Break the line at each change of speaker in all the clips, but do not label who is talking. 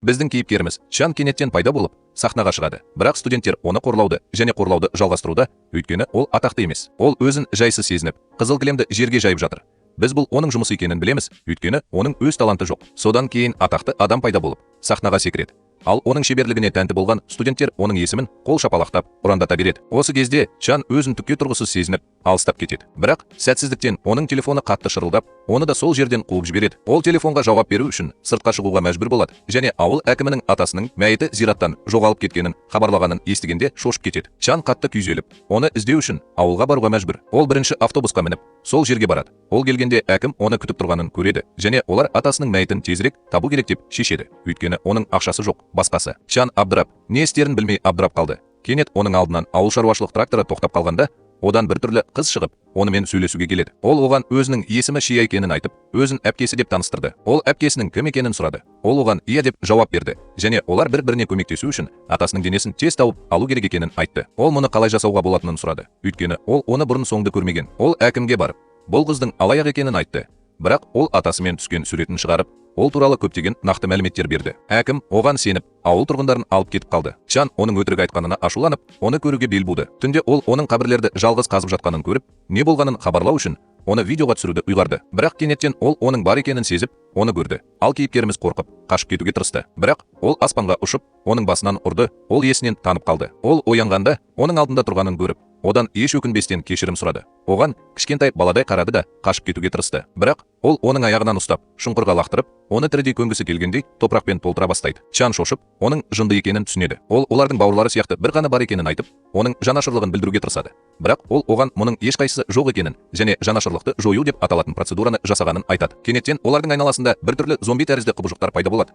Біздің кейіпкеріміз Чан кенеттен пайда болып, сахнаға шығады. Бірақ студенттер оны қорлауды және қорлауды жалғастыруда, өйткені ол атақты емес. Ол өзін жайсыз сезініп, қызыл кілемді жерге жайып жатыр. Біз бұл оның жұмысы екенін білеміз, өйткені оның өз таланты жоқ. Содан кейін атақты адам пайда болып, сахнаға секіреді. Ал оның шеберлігіне тәнті болған студенттер оның есімін қол шапалақтап, ұрандата береді. Осы кезде Чан өзін түкке тұрғысыз сезініп, алыстап кетеді. Бірақ сәтсіздіктен оның телефоны қатты шырылдап, оны да сол жерден қуып жібереді. Ол телефонға жауап беру үшін сыртқа шығуға мәжбүр болады және ауыл әкімінің атасының мәйіті зираттан жоғалып кеткенін хабарлағанын естігенде шошып кетеді. Чан қатты күйзеліп, оны іздеу үшін ауылға баруға мәжбүр. Ол бірінші автобусқа мініп, сол жерге барады. Ол келгенде әкім оны күтіп тұрғанын көреді және олар атасының мәйітін тезірек табу керек деп шешеді. Өйткені оның ақшасы жоқ, басқасы. Чан абдырап, не істерін білмей абдырап қалды. Кенет оның алдынан ауыл шаруашылық тракторы тоқтап қалғанда, одан біртүрлі қыз шығып, онымен сөйлесуге келеді. Ол оған өзінің есімі Шия екенін айтып, өзін әпкесі деп таныстырды. Ол әпкесінің кім екенін сұрады. Ол оған иә деп жауап берді. Және олар бір-біріне көмектесу үшін атасының денесін тез тауып алу керек екенін айтты. Ол мұны қалай жасауға болатынын сұрады. Өйткені ол оны бұрын соңды көрмеген. Ол әкімге барып, бұл қыздың алаяқ екенін айтты. Бірақ ол атасымен түскен суретін шығарып, ол туралы көптеген нақты мәліметтер берді. Әкім оған сеніп, ауыл тұрғындарын алып кетіп қалды. Чан оның өтірік айтқанына ашуланып, оны көруге бел буды. Түнде ол оның қабірлерді жалғыз қазып жатқанын көріп, не болғанын хабарлау үшін оны видеоға түсіруді ұйғарды. Бірақ кенеттен ол оның бар екенін сезіп, оны көрді. Ал кейіпкеріміз қорқып, қашып кетуге тырысты. Бірақ ол аспанға ұшып, оның басынан ұрды, ол есінен танып қалды. Ол оянғанда, оның алдында тұрғанын көріп, одан еш өкінбестен кешірім сұрады. Оған кішкентай баладай қарады да қашып кетуге тырысты. Бірақ ол оның аяғынан ұстап, шұңқырға лақтырып, оны тірідей көмгісі келгендей топырақпен толтыра бастайды. Чан шошып, оның жынды екенін түсінеді. Ол олардың бауырлары сияқты бір қаны бар екенін айтып, оның жанашырлығын білдіруге тырысады. Бірақ ол оған мұның ешқайсысы жоқ екенін және жанашырлықты жою деп аталатын процедураны жасағанын айтады. Кенеттен олардың айналасында біртүрлі зомби тәрізді құбыжықтар пайда болады.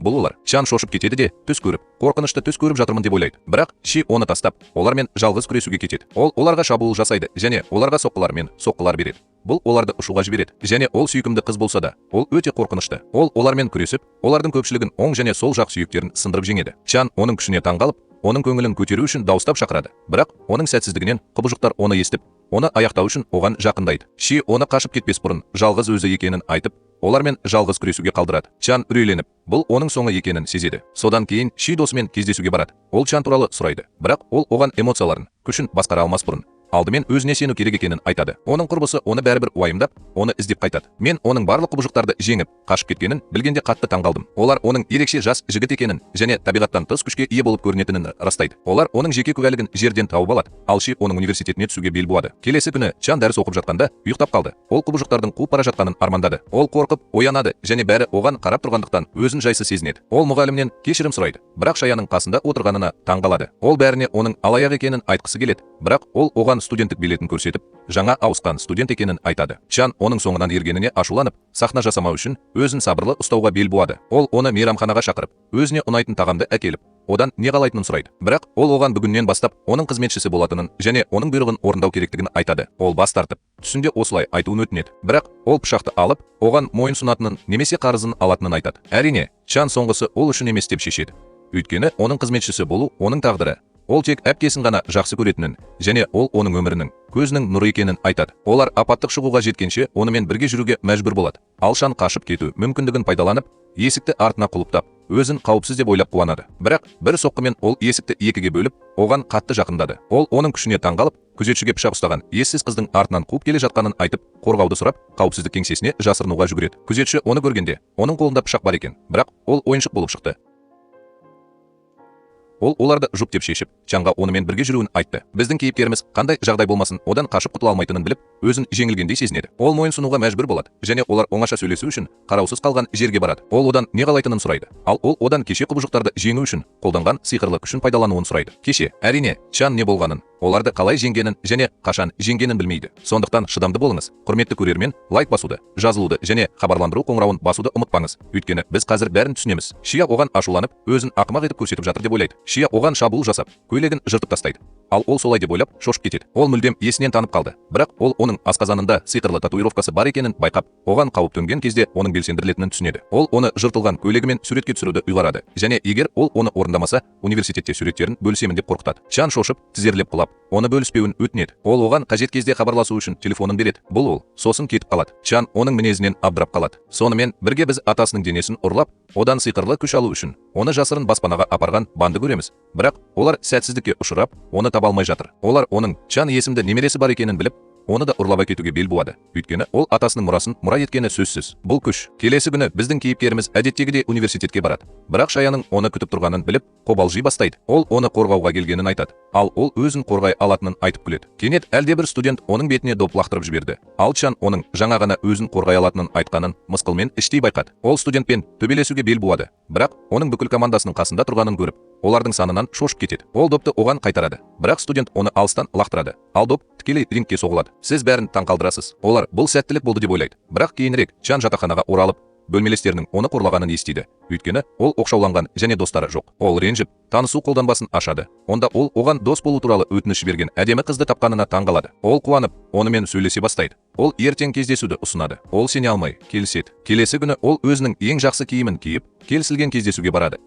Бұл олар. Чан шошып кетеді де, түс көріп, қорқынышты түс көріп жатырмын деп ойлайды. Бірақ Ши оны тастап, олармен жалғыз күресуге кетеді. Ол оларға шабуыл жасайды және оларға соққылармен соққылар береді. Бұл оларды ұшуға жібереді. Және ол сүйкімді қыз болса да, ол өте қорқынышты. Ол олармен күресіп, олардың көпшілігін оң және сол жақ сүйектерін сындырып жеңеді. Чан оның күшіне таңғалып, оның көңілін көтеру үшін дауыстап шақырады. Бірақ оның сәтсіздігінен құбыжықтар оны естіп, оны аяқтау үшін оған жақындайды. Ши оны қашып кетпес бұрын жалғыз өзі екенін айтып, олармен жалғыз күресуге қалдырады. Чан үрейленіп, бұл оның соңы екенін сезеді. Содан кейін Ши досымен кездесуге барады. Ол Чан туралы сұрайды. Бірақ ол оған эмоцияларын, күшін басқара алмас бұрын алдымен өзіне сену керек екенін айтады. Оның құрбысы оны бәрібір уайымдап, оны іздеп қайтады. Мен оның барлық құбыжықтарды жеңіп, қашып кеткенін білгенде қатты таңғалдым. Олар оның ерекше жас жігіт екенін және табиғаттан тыс күшке ие болып көрінетінін растайды. Олар оның жеке куәлігін жерден тауып алады. Ал Ши оның университетіне түсуге бел буады. Келесі күні Чан дәріс оқып жатқанда ұйықтап қалды. Ол құбыжықтардың қуып бара жатқанын армандады. Ол қорқып оянады және бәрі оған қарап тұрғандықтан өзін жайсыз сезінеді. Ол мұғалімнен кешірім сұрайды. Бірақ Шаяның қасында отырғанына таңғалады. Ол бәріне оның алаяқ екенін айтқысы келеді. Бірақ ол оған студенттік билетін көрсетіп, жаңа ауысқан студент екенін айтады. Чан оның соңынан ергеніне ашуланып, сахна жасамау үшін өзін сабырлы ұстауға бел буады. Ол оны мейрамханаға шақырып, өзіне ұнайтын тағамды әкеліп, одан не қалайтынын сұрайды. Бірақ ол оған бүгіннен бастап оның қызметшісі болатынын және оның бұйрығын орындау керектігін айтады. Ол бас тартып, түсінде осылай айтуын өтінеді. Бірақ ол пышақты алып, оған мойын сұнатынын немесе қарызын алатынын айтады. Әрине, Чан соңғысы ол үшін емес деп шешеді. Өйткені оның қызметшісі болу оның тағдыры. Ол тек әпкесін ғана жақсы көретінін және ол оның өмірінің көзінің нұры екенін айтады. Олар апаттық шығуға жеткенше онымен бірге жүруге мәжбүр болады. Ал Шан қашып кету мүмкіндігін пайдаланып, есікті артына құлыптап, өзін қауіпсіз деп ойлап қуанады. Бірақ бір соққымен ол есікті екіге бөліп, оған қатты жақындады. Ол оның күшіне таңғалып, күзетшіге пышақ ұстаған ессіз қыздың артынан қуып келе жатқанын айтып, қорғауды сұрап, қауіпсіздік кеңсесіне жасырынуға жүгіреді. Күзетші оны көргенде, оның қолында пышақ бар екен, бірақ ол ойыншық болып шықты. Ол оларды жұп деп шешіп, Чанға онымен бірге жүруін айтты. Біздің кейіпкеріміз қандай жағдай болмасын одан қашып құтыла алмайтынын біліп, өзін жеңілгендей сезінеді. Ол мойын сұнуға мәжбүр болады және олар оңаша сөйлесу үшін қараусыз қалған жерге барады. Ол одан не қалайтынын сұрайды. Ал ол одан кеше құбыжықтарды жеңу үшін қолданған сиқырлы күшін пайдалануын сұрайды. Кеше, әрине, Чан не болғанын, оларды қалай жеңгенін және қашан жеңгенін білмейді. Сондықтан шыдамды болыңыз. Құрметті көрермен, лайк басуды, жазылуды және хабарландыру қоңырауын басуды ұмытпаңыз. Өйткені біз қазір бәрін түсінеміз. Шия оған ашуланып, өзін ақымақ етіп көрсетіп жатыр деп ойлайды. Шия оған шабуыл жасап, көйлегін жыртып тастайды. Ал ол солай деп ойлап, шошып кетеді. Ол мүлдем есінен танып қалды. Бірақ ол оның асқазанында сиқырлы татуировкасы бар екенін байқап, оған қауіп төнген кезде оның белсендірілетінін түсінеді. Ол оны жыртылған көйлегімен суретке түсіруді ұйғарады. Және егер ол оны орындамаса, университетте суреттерін бөлісемін деп қорқытады. Чан шошып, тізерлеп құлап, оны бөліспеуін өтінеді. Ол оған қажет кезде хабарласу үшін телефонын береді. Бұл ол, сосын кетіп қалады. Чан оның мінезінен абдырап қалады. Сонымен бірге біз атасының денесін ұрлап, Одан сиқырлы күш алу үшін оны жасырын баспанаға апарған банды көреміз. Бірақ олар сәтсіздікке ұшырап, оны таба алмай жатыр. Олар оның Чан есімді немересі бар екенін біліп, оны да ұрлап әкетуге бел буады. Өйткені ол атасының мұрасын мұра еткені сөзсіз. Бұл күш. Келесі күні біздің кейіпкеріміз әдеттегідей университетке барады. Бірақ Шаяның оны күтіп тұрғанын біліп, қобалжи бастайды. Ол оны қорғауға келгенін айтады. Ал ол өзін қорғай алатынын айтып күледі. Кенет әлдебір студент оның бетіне доп лақтырып жіберді. Ал Чан оның жаңа ғана өзін қорғай алатынын айтқанын мысқылмен іштей байқады. Ол студентпен төбелесуге бел буады. Бірақ оның бүкіл командасының қасында тұрғанын көріп, олардың санынан шошып кетеді. Ол допты оған қайтарады. Бірақ студент оны алыстан лақтырады. Ал доп тікелей рингке соғылады. Сіз бәрін таңқалдырасыз. Олар бұл сәттілік болды деп ойлайды. Бірақ кейінірек Чан жатақханаға оралып, бөлмелестерінің оны қорлағанын естиді. Өйткені ол оқшауланған және достары жоқ. Ол ренжіп, танысу қолданбасын ашады. Онда ол оған дос болу туралы өтініш жіберген әдемі қызды тапқанына таң қалады. Ол қуанып, онымен сөйлесе бастайды. Ол ертең кездесуді ұсынады. Ол сене алмай, келіседі. Келесі күні ол өзінің ең жақсы киімін киіп, келісілген кездесуге барады.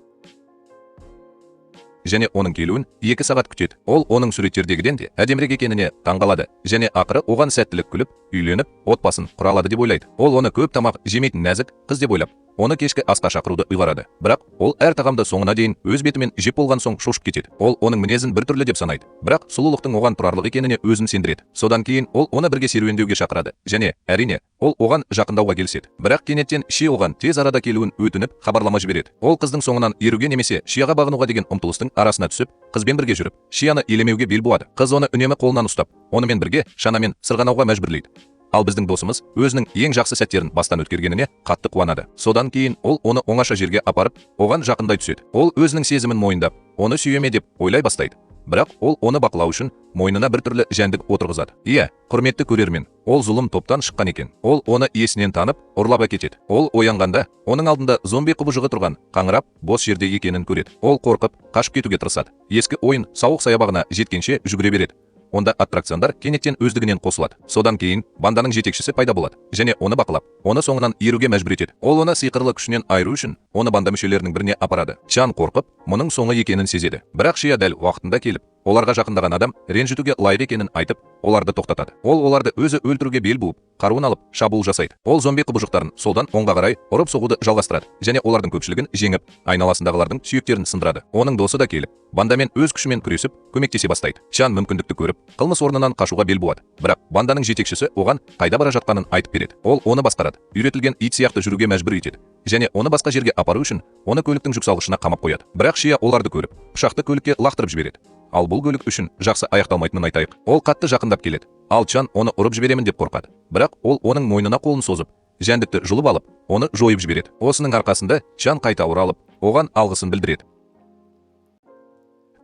Және оның келуін 2 сағат күтеді. Ол оның суреттердегіден де әдемірек екеніне таңғалады және ақыры оған сәттілік күліп, үйленіп, отбасын құра алады деп ойлайды. Ол оны көп тамақ жемейтін нәзік қыз деп ойлап, оны кешкі асқа шақыруды ұйғарады. Бірақ ол әр тағамды соңына дейін өз бетімен жеп болған соң шошып кетеді. Ол оның мінезін біртүрлі деп санайды. Бірақ сұлулықтың оған тұрарлық екеніне өзін сендіреді. Содан кейін ол оны бірге серуендеуге шақырады және әрине ол оған жақындауға келіседі. Бірақ кенеттен Ши оған тез арада келуін өтініп хабарлама жібереді. Ол қыздың соңынан еруге немесе Шияға бағынуға деген ұмтылыстың арасына түсіп, қызбен бірге жүріп, Шияны елемеуге бел буады. Қыз оны үнемі қолынан ұстап, онымен бірге шанамен сырғанауға мәжбүрлейді. Ал біздің досымыз өзінің ең жақсы сәттерін бастан өткергеніне қатты қуанады. Содан кейін ол оны оңаша жерге апарып, оған жақындай түседі. Ол өзінің сезімін мойындап, оны сүйеме деп ойлай бастайды. Бірақ ол оны бақылау үшін мойнына біртүрлі жәндік отырғызады. Иә, құрметті көрермен, ол зұлым топтан шыққан екен. Ол оны есінен танып, ұрлап әкетеді. Ол оянғанда, оның алдында зомби құбыжығы тұрған, қаңырап, бос жерде екенін көреді. Ол қорқып, қашып кетуге тырысады. Ескі ойын сауық саябағына жеткенше жүгіре береді. Онда аттракциондар кенеттен өздігінен қосылады. Содан кейін банданың жетекшісі пайда болады және оны бақылап, оны соңынан еруге мәжбүр етеді. Ол оны сиқырлы күшінен айыру үшін оны банда мүшелерінің біріне апарады. Чан қорқып, мұның соңы екенін сезеді. Бірақ Шия дәл уақытында келіп, оларға жақындаған адам ренжітуге лайық екенін айтып, оларды тоқтатады. Ол оларды өзі өлтіруге бел буып, қаруын алып, шабуыл жасайды. Ол зомби құбыжықтарын солдан оңға қарай ұрып соғуды жалғастырады және олардың көпшілігін жеңіп, айналасындағылардың сүйектерін сындырады. Оның досы да келіп, бандамен өз күшімен күресіп, көмектесе бастайды. Чан мүмкіндікті көріп, қылмыс орнынан қашуға бел буады. Бірақ банданың жетекшісі оған қайда бара жатқанын айтып береді. Ол оны басқарады, үйретілген ит сияқты жүруге мәжбүр етеді және оны басқа жерге апару үшін оны көліктің жүксалғышына қамап қояды. Бірақ Шия оларды көріп, пышақты көлікке лақтырып жібереді. Ал бұл көлік үшін жақсы аяқталмайтынын айтайық. Ол қатты жақындап келеді. Ал Чан оны ұрып жіберемін деп қорқады. Бірақ ол оның мойнына қолын созып, жәндікті жұлып алып, оны жойып жібереді. Осының арқасында Чан қайта оралып, оған алғысын білдіреді.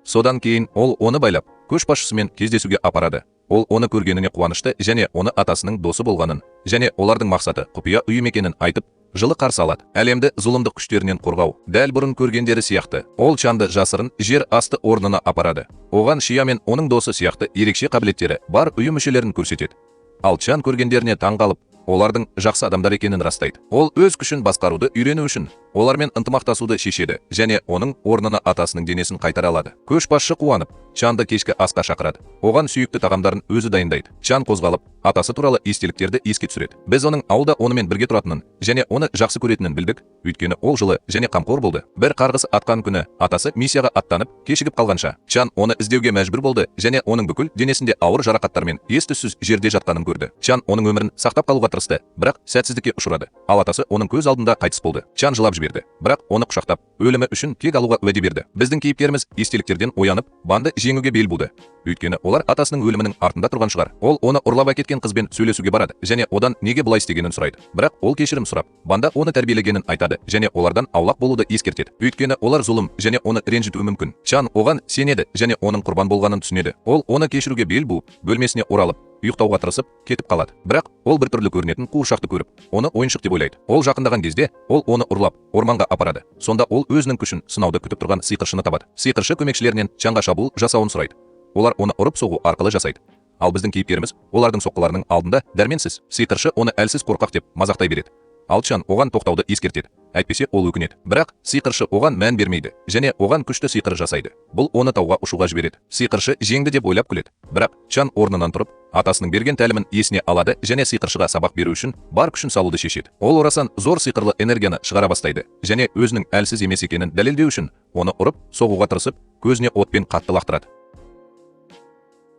Содан кейін ол оны байлап, көшбасшысымен кездесуге апарады. Ол оны көргеніне қуанышты және оны атасының досы болғанын және олардың мақсаты құпия ұйым екенін айтып, жылы қарсы алады. Әлемді зұлымдық күштерінен қорғау. Дәл бұрын көргендері сияқты. Ол Чанды жасырын жер асты орнына апарады. Оған Шия мен оның досы сияқты ерекше қабілеттері бар ұйым мүшелерін көрсетеді. Ал Чан көргендеріне таң қалып, олардың жақсы адамдар екенін растайды. Ол өз күшін басқаруды үйрену үшін олармен ынтымақтасуды шешеді және оның орнына атасының денесін қайтара алады. Көшбасшы қуанып, Чанды кешкі асқа шақырады. Оған сүйікті тағамдарын өзі дайындайды. Чан қозғалып, атасы туралы естеліктерді еске түсіреді. Біз оның ауылда онымен бірге тұратынын және оны жақсы көретінін білдік, өйткені ол жылы және қамқор болды. Бір қарғыс атқан күні атасы миссияға аттанып, кешігіп қалғанша, Чан оны іздеуге мәжбүр болды және оның бүкіл денесінде ауыр жарақаттармен ес-түссіз жерде жатқанын көрді. Чан оның өмірін сақтап қалуға тырысты, бірақ сәтсіздікке ұшырады. Ал атасы оның көз алдында қайтыс болды. Чан жылап жіберді, бірақ оны құшақтап, өлімі үшін кек алуға уәде берді. Біздің кейіпкеріміз естеліктерден оянып, банды жеңуге бел буды. Өйткені олар атасының өлімінің артында тұрған шығар. Ол оны ұрлап әкеткен қызбен сөйлесуге барады және одан неге бұлай істегенін сұрайды. Бірақ ол кешірім сұрап, банда оны тәрбиелегенін айтады және олардан аулақ болуды ескертеді. Өйткені олар зұлым және оны ренжітуі мүмкін. Чан оған сенеді және оның құрбан болғанын түсінеді. Ол оны кешіруге бел буып, бөлмесіне оралып, ұйықтауға тырысып, кетіп қалады. Бірақ ол біртүрлі көрінетін қуыршақты көріп, оны ойыншық деп ойлайды. Ол жақындаған кезде, ол оны ұрлап, орманға апарады. Сонда ол өзінің күшін сынауды күтіп тұрған сиқыршыны табады. Сиқыршы көмекшілерінен Чанға шабуыл жасауын сұрайды. Олар оны ұрып соғу арқылы жасайды. Ал біздің кейіпкеріміз олардың соққыларының алдында дәрменсіз. Сиқыршы оны әлсіз қорқақ деп мазақтай береді. Ал Чан оған тоқтауды ескертеді. Әйтпесе ол өкінеді. Бірақ сиқыршы оған мән бермейді және оған күшті сиқыр жасайды. Бұл оны тауға ұшуға жібереді. Сиқыршы жеңді деп ойлап күледі. Бірақ Чан орнынан тұрып, атасының берген тәлімін есіне алады және сиқыршыға сабақ беру үшін бар күшін салуды шешеді. Ол орасан зор сиқырлы энергияны шығара бастайды және өзінің әлсіз емес екенін дәлелдеу үшін оны ұрып, соғуға тырысып, көзіне отпен қатты лақтырады.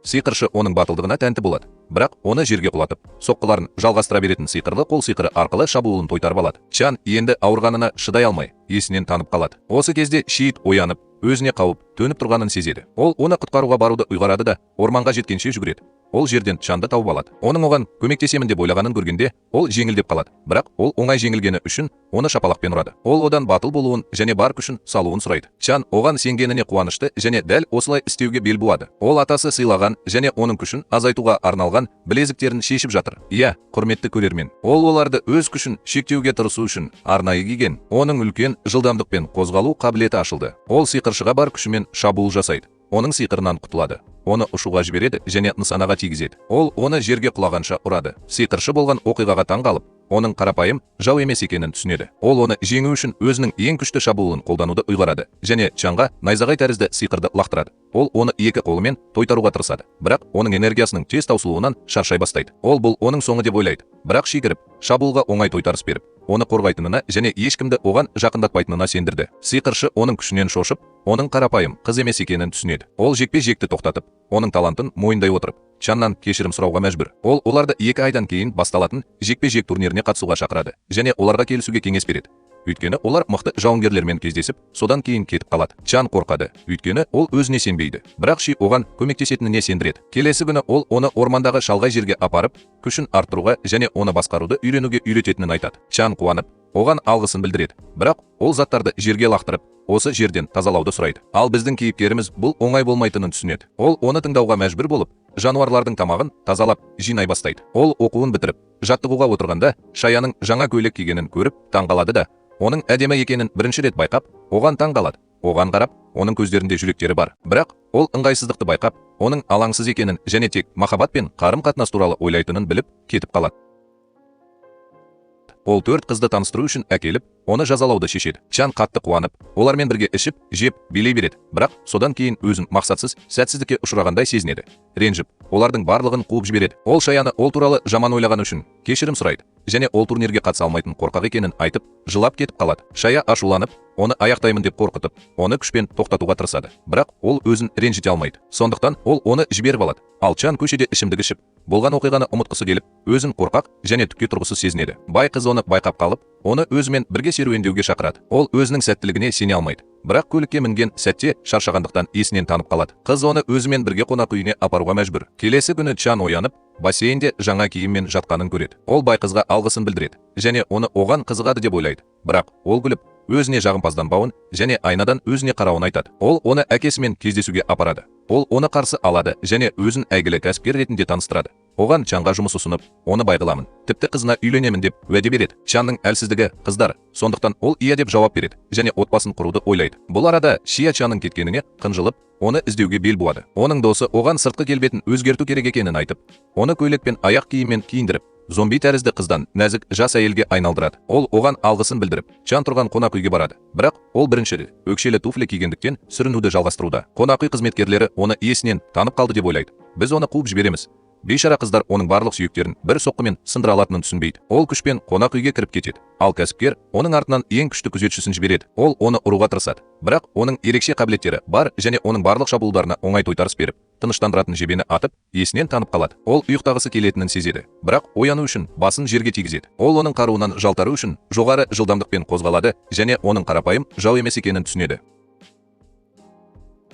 Сиқыршы оның батылдығына тәнті болады, бірақ оны жерге құлатып, соққыларын жалғастыра беретін сиқырлы қол сиқыры арқылы шабуылын тойтарып алады. Чан енді ауырғанына шыдай алмай, есінен танып қалады. Осы кезде Шиит оянып, өзіне қауіп төніп тұрғанын сезеді. Ол оны құтқаруға баруды ұйғарады да, орманға жеткенше жүгіреді. Ол жерден Чанды тауып алады. Оның оған көмектесемін деп ойлағанын көргенде, ол жеңілдеп қалады. Бірақ ол оңай жеңілгені үшін оны шапалақпен ұрады. Ол одан батыл болуын және бар күшін салуын сұрайды. Чан оған сенгеніне қуанышты және дәл осылай істеуге бел буады. Ол атасы сыйлаған және оның күшін азайтуға арналған білезіктерін шешіп жатыр. Иә, құрметті көрермен, ол оларды өз күшін шектеуге тырысу үшін арнайы киген. Оның үлкен жылдамдықпен қозғалу қабілеті ашылды. Ол сиқыршыға бар күшімен шабуыл жасайды. Оның сиқырынан құтылады. Оны ұшуға жібереді және нысанаға тигізеді. Ол оны жерге құлағанша ұрады. Сиқыршы болған оқиғаға таң қалып, оның қарапайым жау емес екенін түсінеді. Ол оны жеңу үшін өзінің ең күшті шабуылын қолдануды ұйғарады және Чанға найзағай тәрізді сиқырды лақтырады. Ол оны екі қолымен тойтаруға тырысады, бірақ оның энергиясының тез таусылуынан шаршай бастайды. Ол бұл оның соңы деп ойлайды, бірақ Ши кіріп, шабуылға оңай тойтарыс беріп, оны қорғайтынына және ешкімді оған жақындатпайтынына сендірді. Сиқыршы оның күшінен шошып, оның қарапайым қыз емес екенін түсінеді. Ол жекпе-жекті тоқтатып, оның талантын мойындай отырып, Чаннан кешірім сұрауға мәжбүр. Ол оларды 2 айдан кейін басталатын жекпе-жек турниріне қатысуға шақырады және оларға келісуге кеңес береді. Өйткені олар мықты жауынгерлермен кездесіп, содан кейін кетіп қалады. Чан қорқады, өйткені ол өзіне сенбейді. Бірақ Ши оған көмектесетініне сендіреді. Келесі күні ол оны ормандағы шалғай жерге апарып, күшін арттыруға және оны басқаруды үйренуге үйрететінін айтады. Чан қуанып, оған алғысын білдіреді. Бірақ ол заттарды жерге лақтырып, осы жерден тазалауды сұрайды. Ал біздің кейіпкеріміз бұл оңай болмайтынын түсінеді. Ол оны тыңдауға мәжбүр болып, жануарлардың тамағын тазалап жинай бастайды. Ол оқуын бітіріп, жаттығуға отырғанда Шаяның жаңа көйлек кигенін көріп таңғалады да, оның әдемі екенін бірінші рет байқап, оған таң қалады. Оған қарап, оның көздерінде жүректері бар. Бірақ ол ыңғайсыздықты байқап, оның алаңсыз екенін және тек махаббат пен қарым-қатынас туралы ойлайтынын біліп, кетіп қалады. Ол 4 қызды таныстыру үшін әкеліп, оны жазалауды шешеді. Чан қатты қуанып, олармен бірге ішіп, жеп, билей береді. Бірақ содан кейін өзін мақсатсыз, сәтсіздікке ұшырағандай сезінеді. Ренжіп, олардың барлығын қуып жібереді. Ол Шаяны ол туралы жаман ойлағаны үшін кешірім сұрайды және ол турнирге қатыса алмайтын қорқақ екенін айтып, жылап кетіп қалады. Шая ашуланып, оны аяқтаймын деп қорқытып, оны күшпен тоқтатуға тырысады. Бірақ ол өзін ренжіте алмайды. Сондықтан ол оны жіберіп алады. Ал Чан көшеде ішімдік ішіп, болған оқиғаны ұмытқысы келіп, өзін қорқақ және түкке тұрғысыз сезінеді. Бай қыз оны байқап қалып, оны өзімен бірге серуендеуге шақырады. Ол өзінің сәттілігіне сене алмайды. Бірақ көлікке мінген сәтте шаршағандықтан есінен танып қалады. Қыз оны өзімен бірге қонақ үйіне апаруға мәжбүр. Келесі күні Чан оянып, бассейнде жаңа киіммен жатқанын көреді. Ол бай қызға алғысын білдіреді және оны оған қызығады деп ойлайды. Бірақ ол күліп, өзіне жағымпазданбауын және айнадан өзіне қарауын айтады. Ол оны әкесімен кездесуге апарады. Ол оны қарсы алады және өзін әйгілі кәсіпкер ретінде таныстырады. Оған Чанға жұмыс ұсынып, оны бай қыламын, тіпті қызына үйленемін деп уәде береді. Чанның әлсіздігі қыздар, сондықтан ол иә деп жауап береді және отбасын құруды ойлайды. Бұл арада Шия Чанның кеткеніне қынжылып, оны іздеуге бел буады. Оның досы оған сыртқы келбетін өзгерту керек екенін айтып, оны көйлек пен аяқ киіммен киіндіріп, зомби тәрізді қыздан нәзік жас әйелге айналдырады. Ол оған алғысын білдіріп, Чан тұрған қонақ үйге барады. Бірақ ол бірінші рет өкшелі туфли кигендіктен сүрінуді жалғастыруда. Қонақ үй қызметкерлері оны иесінен танып қалды деп ойлайды. Біз оны қуып жібереміз. Бейшара қыздар оның барлық сүйектерін бір соққымен сындыра алатынын түсінбейді. Ол күшпен қонақ үйге кіріп кетеді. Ал кәсіпкер оның артынан ең күшті күзетшісін жібереді. Ол оны ұруға тырысады. Бірақ оның ерекше қабілеттері бар және оның барлық шабуылдарына оңай тойтарыс беріп, тыныштандыратын жебені атып, есінен танып қалады. Ол ұйықтағысы келетінін сезеді. Бірақ ояну үшін басын жерге тигізеді. Ол оның қаруынан жалтару үшін жоғары жылдамдықпен қозғалады және оның қарапайым жау емес екенін түсінеді.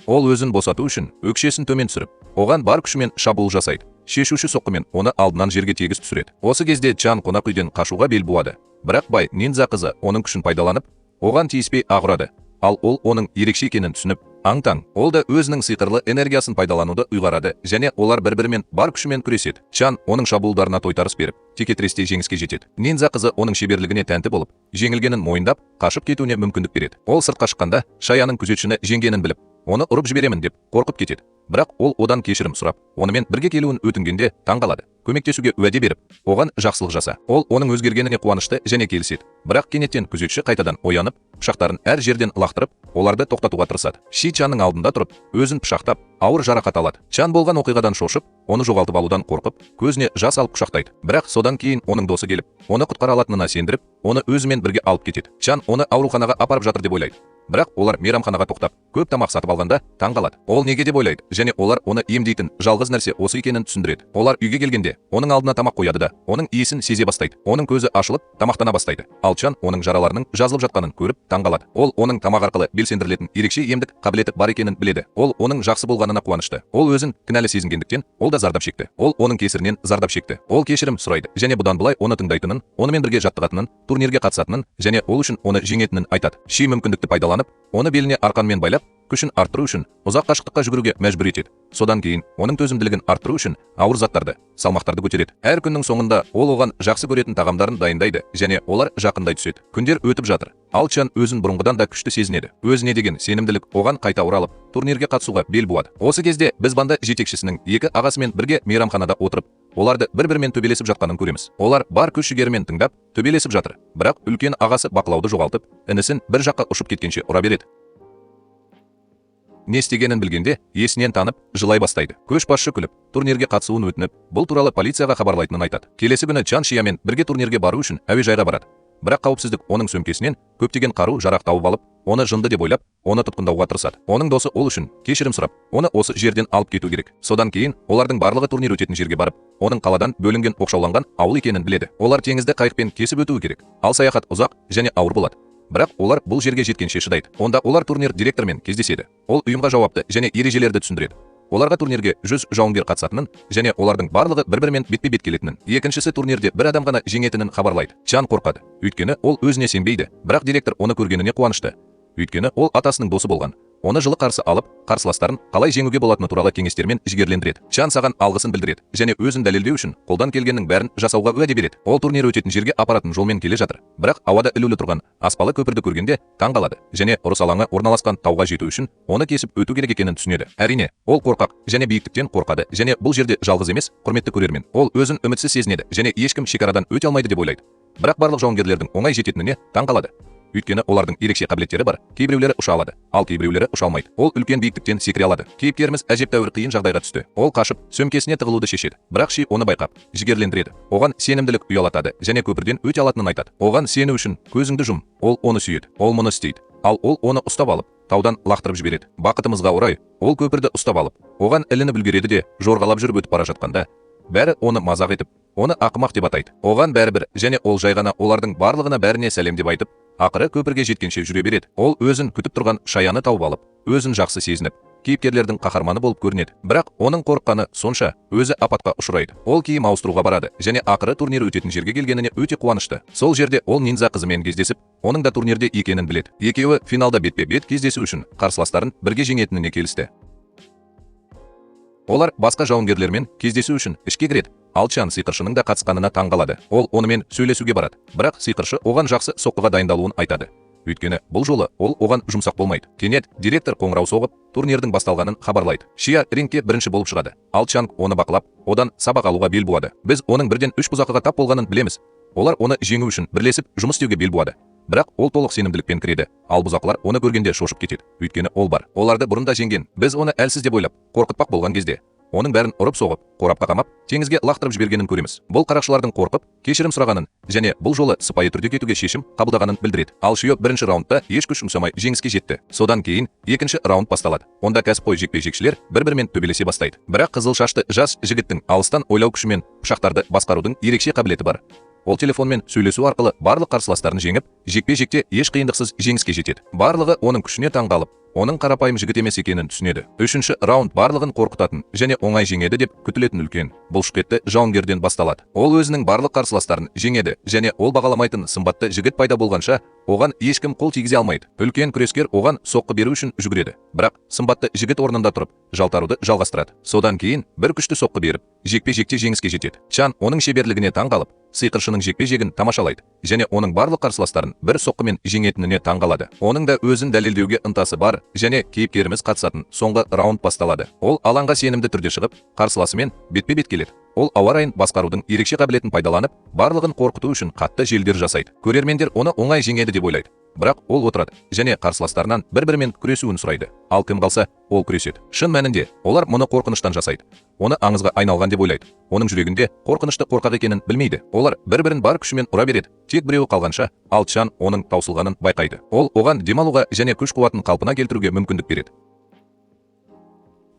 Ол өзін босату үшін өкшесін төмен түсіріп, оған бар күшімен шабуыл жасайды. Шешуші соққымен оны алдынан жерге тегіс түсіреді. Осы кезде Чан қонақ үйден қашуға бел буады. Бірақ бай ниндзя қызы оның күшін пайдаланып, оған тиіспей ақ ұрады. Ал ол оның ерекше екенін түсініп, аң-таң. Ол да өзінің сиқырлы энергиясын пайдалануды ұйғарады және олар бір-бірімен бар күшімен күреседі. Чан оның шабуылдарына тойтарыс беріп, текетіресте жеңіске жетеді. Ниндзя қызы оның шеберлігіне тәнті болып, жеңілгенін мойындап, қашып кетуіне мүмкіндік береді. Ол сыртқа шыққанда Шаяның күзетшіні жеңгенін біліп, оны ұрып жіберемін деп қорқып кетеді. Бірақ ол одан кешірім сұрап, онымен бірге келуін өтінгенде таң қалады. Көмектесуге уәде беріп, оған жақсылық жаса. Ол оның өзгергеніне қуанышты және келіседі. Бірақ кенеттен күзетші қайтадан оянып, пышақтарын әр жерден лақтырып, оларды тоқтатуға тырысады. Ши Чанның алдында тұрып, өзін пышақтап, ауыр жарақат алады. Чан болған оқиғадан шошып, оны жоғалтып алудан қорқып, көзіне жас алып құшақтайды. Бірақ содан кейін оның досы келіп, оны құтқара алатынына сендіріп, оны өзімен бірге алып кетеді. Чан оны ауруханаға апарып жатыр деп ойлайды. Бірақ олар мейрамханаға тоқтап, көп тамақ сатып алғанда таң қалады. Ол неге деп ойлайды және олар оны емдейтін жалғыз нәрсе осы екенін түсіндіреді. Олар үйге келгенде оның алдына тамақ қояды да, оның иісін сезе бастайды. Оның көзі ашылып, тамақтана бастайды. Ал Чан оның жараларының жазылып жатқанын көріп таң қалады. Ол оның тамақ арқылы белсендірілетін ерекше емдік қабілеті бар екенін біледі. Ол оның жақсы болғанына қуанышты. Ол өзін кінәлі сезінгендіктен, ол да зардап шекті. Ол оның кесірінен зардап шекті. Ол кешірім сұрайды және бұдан былай оны тыңдайтынын, онымен бірге жаттығатынын, турнирге қатысатынын және ол үшін оны жеңетінін айтады. Ши мүмкіндікті пайдаланып, оны беліне арқанмен байлап, күшін арттыру үшін ұзақ қашықтыққа жүгіруге мәжбүр етеді. Содан кейін оның төзімділігін арттыру үшін ауыр заттарды, салмақтарды көтереді. Әр күннің соңында ол оған жақсы көретін тағамдарын дайындайды және олар жақындай түседі. Күндер өтіп жатыр. Ал Чан өзін бұрынғыдан да күшті сезінеді. Өзіне деген сенімділік оған қайта оралып, турнирге қатысуға бел буады. Осы кезде біз банда жетекшісінің екі ағасымен бірге мейрамханада отырып, оларды бір-бірімен төбелесіп жатқанын көреміз. Олар бар күш жігерімен тыңдап, төбелесіп жатыр. Бірақ үлкен ағасы бақылауды жоғалтып, інісін бір жаққа ұшып кеткенше ұра береді. Не істегенін білгенде есінен танып, жылай бастайды. Көшбасшы күліп, турнирге қатысуын өтініп, бұл туралы полицияға хабарлайтынын айтады. Келесі күні Чан Шиямен бірге турнирге бару үшін әуежайға барады. Бірақ қауіпсіздік оның сөмкесінен көптеген қару жарақ тауып алып, оны жынды деп ойлап, оны тұтқындауға тырысады. Оның досы ол үшін кешірім сұрап, оны осы жерден алып кету керек. Содан кейін олардың барлығы турнир өтетін жерге барып, оның қаладан бөлінген оқшауланған ауыл екенін біледі. Олар теңізді қайықпен кесіп өтуі керек. Ал саяхат ұзақ және ауыр болады. Бірақ олар бұл жерге жеткенше шыдайды. Онда олар турнир директорымен кездеседі. Ол ұйымға жауапты және ережелерді түсіндіреді. Оларға турнирге 100 жауынгер қатысатынын және олардың барлығы бір-бірімен бетпе-бет келетінін. Екіншісі турнирде бір адам ғана жеңетінін хабарлайды. Чан қорқады. Өйткені ол өзіне сенбейді. Бірақ директор оны көргеніне қуанышты. Өйткені ол атасының досы болған. Оны жылы қарсы алып, қарсыластарын қалай жеңуге болатыны туралы кеңестермен жігерлендіреді. Чан саған алғысын білдіреді және өзін дәлелдеу үшін қолдан келгеннің бәрін жасауға уәде береді. Ол турнир өтетін жерге апаратын жолмен келе жатыр. Бірақ ауада ілулі тұрған аспалы көпірді көргенде таң қалады және ұрыс алаңы орналасқан тауға жету үшін оны кесіп өту керек екенін түсінеді. Әрине, ол қорқақ және биіктіктен қорқады және бұл жерде жалғыз емес, құрметті көрермен. Ол өзін үмітсіз сезінеді және ешкім шекарадан өте алмайды деп ойлайды. Бірақ барлық жауынгерлердің оңай жететініне таң қалады. Өйткені олардың ерекше қабілеттері бар. Кейбіреулері ұша алады, ал кейбіреулері ұша алмайды. Ол үлкен биіктіктен секіре алады. Кейіпкеріміз әжептәуір қиын жағдайға түсті. Ол қашып, сөмкесіне тығылуды шешеді. Бірақ Ши оны байқап, жігерлендіреді. Оған сенімділік ұялатады және көпірден өте алатынын айтады. Оған сену үшін көзіңді жұм. Ол оны сүйеді. Ол мұны істейді. Ал ол оны ұстап алып, таудан лақтырып жібереді. Бақытымызға орай, ол көпірді ұстап алып, оған ілініп үлгереді де, жорғалап жүріп өтіп бара жатқанда, бәрі оны мазақ етіп, оны ақымақ деп атайды. Оған бәрібір және ол жай ғана олардың барлығына бәріне сәлем деп айтып, ақыры көпірге жеткенше жүре береді. Ол өзін күтіп тұрған шаяны тауып алып, өзін жақсы сезініп, кейіпкерлердің қаһарманы болып көрінеді. Бірақ оның қорыққаны сонша, өзі апатқа ұшырайды. Ол киім ауыстыруға барады және ақыры турнир өтетін жерге келгеніне өте қуанышты. Сол жерде ол ниндзя қызымен кездесіп, оның да турнирде екенін біледі. Екеуі финалда бетпе-бет кездесу үшін қарсыластарын бірге жеңетініне келісті. Олар басқа жауынгерлермен кездесу үшін ішке кіреді. Ал Чан сиқыршының да қатысқанына таң қалады. Ол онымен сөйлесуге барады. Бірақ сиқыршы оған жақсы соққыға дайындалуын айтады. Өйткені бұл жолы ол оған жұмсақ болмайды. Кенет директор қоңырау соғып, турнирдің басталғанын хабарлайды. Шия рингке бірінші болып шығады. Ал Чанг оны бақылап, одан сабақ алуға бел буады. Біз оның бірден 3 бұзақыға тап болғанын білеміз. Олар оны жеңу үшін бірлесіп жұмыс істеуге бел буады. Бірақ ол толық сенімділікпен кіреді. Ал бұзақылар оны көргенде шошып кетеді. Өйткені ол бар. Оларды бұрын да жеңген. Біз оны әлсіз деп ойлап, қорқытпақ болған кезде оның бәрін ұрып соғып, қорапқа қамап, теңізге лақтырып жібергенін көреміз. Бұл қарақшылардың қорқып, кешірім сұрағанын және бұл жолы сыпайы түрде кетуге шешім қабылдағанын білдіреді. Ал Шио бірінші раундта еш күш жұмсамай жеңіске жетті. Содан кейін екінші раунд басталады. Онда кәсіпқой жекпе-жекшілер бір-бірімен төбелесе бастайды. Бірақ қызыл шашты жас жігіттің алыстан ойлау күшімен пышақтарды басқарудың ерекше қабілеті бар. Ол телефонмен сөйлесу арқылы барлық қарсыластарын жеңіп, жекпе-жекте еш қиындықсыз жеңіске жетеді. Барлығы оның күшіне таң қалып, оның қарапайым жігіт емес екенін түсінеді. Үшінші раунд барлығын қорқытатын және оңай жеңеді деп күтілетін үлкен бұлшықетті жауынгерден басталады. Ол өзінің барлық қарсыластарын жеңеді және ол бағаламайтын сымбатты жігіт пайда болғанша оған ешкім қол тигізе алмайды. Үлкен күрескер оған соққы беру үшін жүгіреді. Бірақ сымбатты жігіт орнында тұрып, жалтаруды жалғастырады. Содан кейін бір күшті соққы беріп, жекпе-жекте жеңіске жетеді. Чан оның шеберлігіне таң қалып, сиқыршының жекпе-жегін тамашалайды және оның барлық қарсыластарын бір соққымен жеңетініне таң қалады. Оның да өзін дәлелдеуге ынтасы бар және кейіпкеріміз қатысатын соңғы раунд басталады. Ол алаңға сенімді түрде шығып, қарсыласымен бетпе-бет келеді. Ол ауа райын басқарудың ерекше қабілетін пайдаланып, барлығын қорқыту үшін қатты желдер жасайды. Көрермендер оны оңай жеңеді деп ойлайды. Бірақ ол отырады және қарсыластарынан бір-бірімен күресуін сұрайды. Ал кім қалса, ол күреседі. Шын мәнінде, олар мұны қорқыныштан жасайды. Оны аңызға айналған деп ойлайды. Оның жүрегінде қорқынышты қорқақ екенін білмейді. Олар бір-бірін бар күшімен ұра береді. Тек біреуі қалғанша, ал Чан оның таусылғанын байқайды. Ол оған демалуға және күш-қуатын қалпына келтіруге мүмкіндік береді.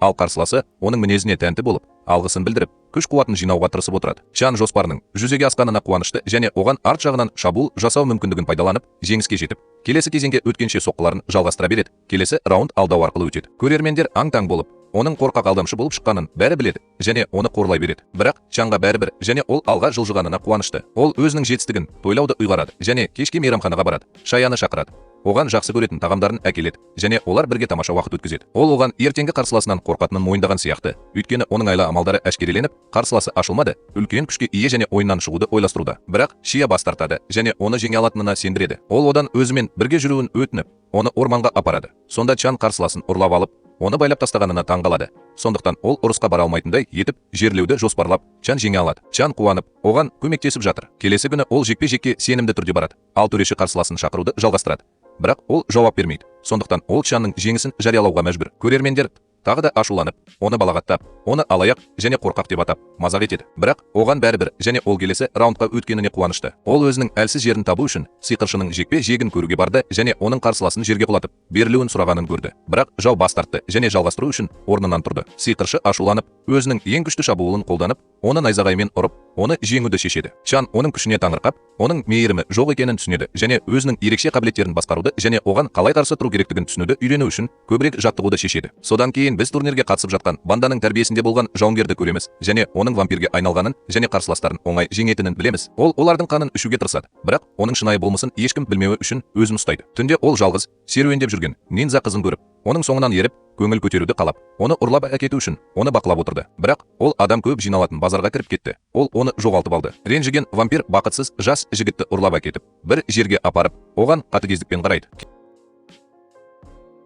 Ал қарсыласы оның мінезіне тәнті болып, алғысын білдіріп, күш-қуатын жинауға тырысып отырады. Чан жоспарының жүзеге асқанына қуанышты және оған арт жағынан шабуыл жасау мүмкіндігін пайдаланып, жеңіске жетіп, келесі кезеңге өткенше соққыларын жалғастыра береді. Келесі раунд алдау арқылы өтеді. Көрермендер аң-таң болып, оның қорқақ алдамшы болып шыққанын бәрі біледі және оны қорлай береді. Бірақ Чанға бәрібір және ол алға жылжығанына қуанышты. Ол өзінің жетістігін тойлауды ұйғарады және кешке мейрамханаға барады. Шаяны шақырады. Оған жақсы көретін тағамдарын әкеледі және олар бірге тамаша уақыт өткізеді. Ол оған ертеңгі қарсыласынан қорқатынын мойындаған сияқты. Өйткені оның айла амалдары әшкереленіп, қарсыласы ашылмады, үлкен күшке ие және ойыннан шығуды ойластыруда. Бірақ Шия бас тартады және оны жеңе алатынына сендіреді. Ол одан өзімен бірге жүруін өтініп, оны орманға апарады. Сонда Чан қарсыласын ұрлап алып, оны байлап тастағанына таң қалады. Сондықтан ол ұрысқа бара алмайтындай етіп жерлеуді жоспарлап, Чан жеңе алады. Чан қуанып, оған көмектесіп жатыр. Келесі күні ол жекпе-жекке сенімді түрде барады. Ал төреші қарсыласын шақыруды жалғастырады. Бірақ ол жауап бермейді. Сондықтан ол Чанның жеңісін жариялауға мәжбүр. Көрермендер тағы да ашуланып, оны балағаттап, оны алаяқ және қорқақ деп атап, мазақ етеді. Бірақ оған бәрібір және ол келесі раундқа өткеніне қуанышты. Ол өзінің әлсіз жерін табу үшін сиқыршының жекпе-жегін көруге барды және оның қарсыласын жерге құлатып, берілуін сұрағанын көрді. Бірақ жау бас тартты және жалғастыру үшін орнынан тұрды. Сиқыршы ашуланып, өзінің ең күшті шабуылын қолданып, оны найзағаймен ұрып, оны жеңуді шешеді. Чан оның күшіне таңырқап, оның мейірімі жоқ екенін түсінеді және өзінің ерекше қабілеттерін басқаруды және оған қалай қарсы тұру керектігін түсінуді үйрену үшін көбірек жаттығуды шешеді. Содан кейін біз турнирге қатысып жатқан банданың тәрбиесінде болған жауынгерді көреміз және оның вампирге айналғанын және қарсыластарын оңай жеңетінін білеміз. Ол олардың қанын ішуге тырысады, бірақ оның шынайы болмысын ешкім білмеуі үшін өзін ұстайды. Түнде ол жалғыз серуендеп жүрген ниндзя қызын көріп, оның соңынан еріп, көңіл көтеруді қалап, оны ұрлап әкету үшін оны бақылап отырды. Бірақ ол адам көп жиналатын базарға кіріп кетті. Ол оны жоғалтып алды. Ренжіген вампир бақытсыз жас жігітті ұрлап әкетіп, бір жерге апарып, оған қатыгездікпен қарайды.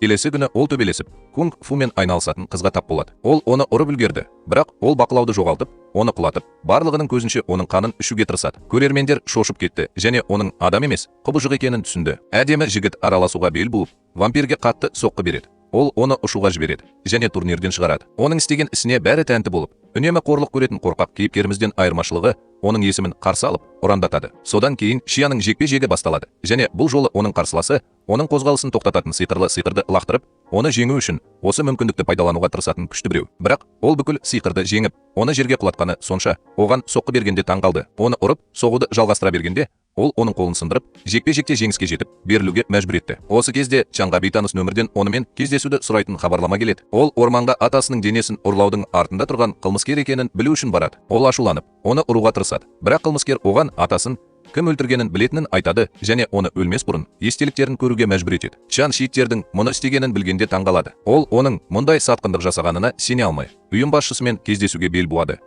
Келесі күні ол төбелесіп, кунг фумен айналысатын қызға тап болады. Ол оны ұрып үлгерді, бірақ ол бақылауды жоғалтып, оны құлатып, барлығының көзінше оның қанын ішуге тырысады. Көрермендер шошып кетті және оның адам емес, құбыжық екенін түсінді. Әдемі жігіт араласуға бел буып, вампирге қатты соққы береді. Ол оны ұшуға жібереді және турнирден шығарады. Оның істеген ісіне бәрі тәнті болып, үнемі қорлық көретін қорқақ кейіпкерімізден айырмашылығы оның есімін қарсы алып, ұрандатады. Содан кейін Шияның жекпе-жегі басталады және бұл жолы оның қарсыласы оның қозғалысын тоқтататын сиқырлы сиқырды лақтырып, оны жеңу үшін осы мүмкіндікті пайдалануға тырысатын күшті біреу. Бірақ ол бүкіл сиқырды жеңіп, оны жерге құлатқаны сонша, оған соққы бергенде таң қалды. Оны ұрып, соғуды жалғастыра бергенде, ол оның қолын сындырып, жекпе-жекте жеңіске жетіп, берілуге мәжбүр етті. Осы кезде Чанға бейтаныс нөмірден онымен кездесуді сұрайтын хабарлама келеді. Ол орманға атасының денесін ұрлаудың артында тұрған қылмыскер екенін білу үшін барады. Ол ашуланып, оны ұруға тырысады. Бірақ қылмыскер оған атасын кім өлтіргенін білетінін айтады және оны өлмес бұрын естеліктерін көруге мәжбүр етеді. Чан шииттердің мұны істегенін білгенде таңғалады. Ол оның мұндай сатқындық жасағанына сене алмай, ұйым басшысымен кездесуге бел буады.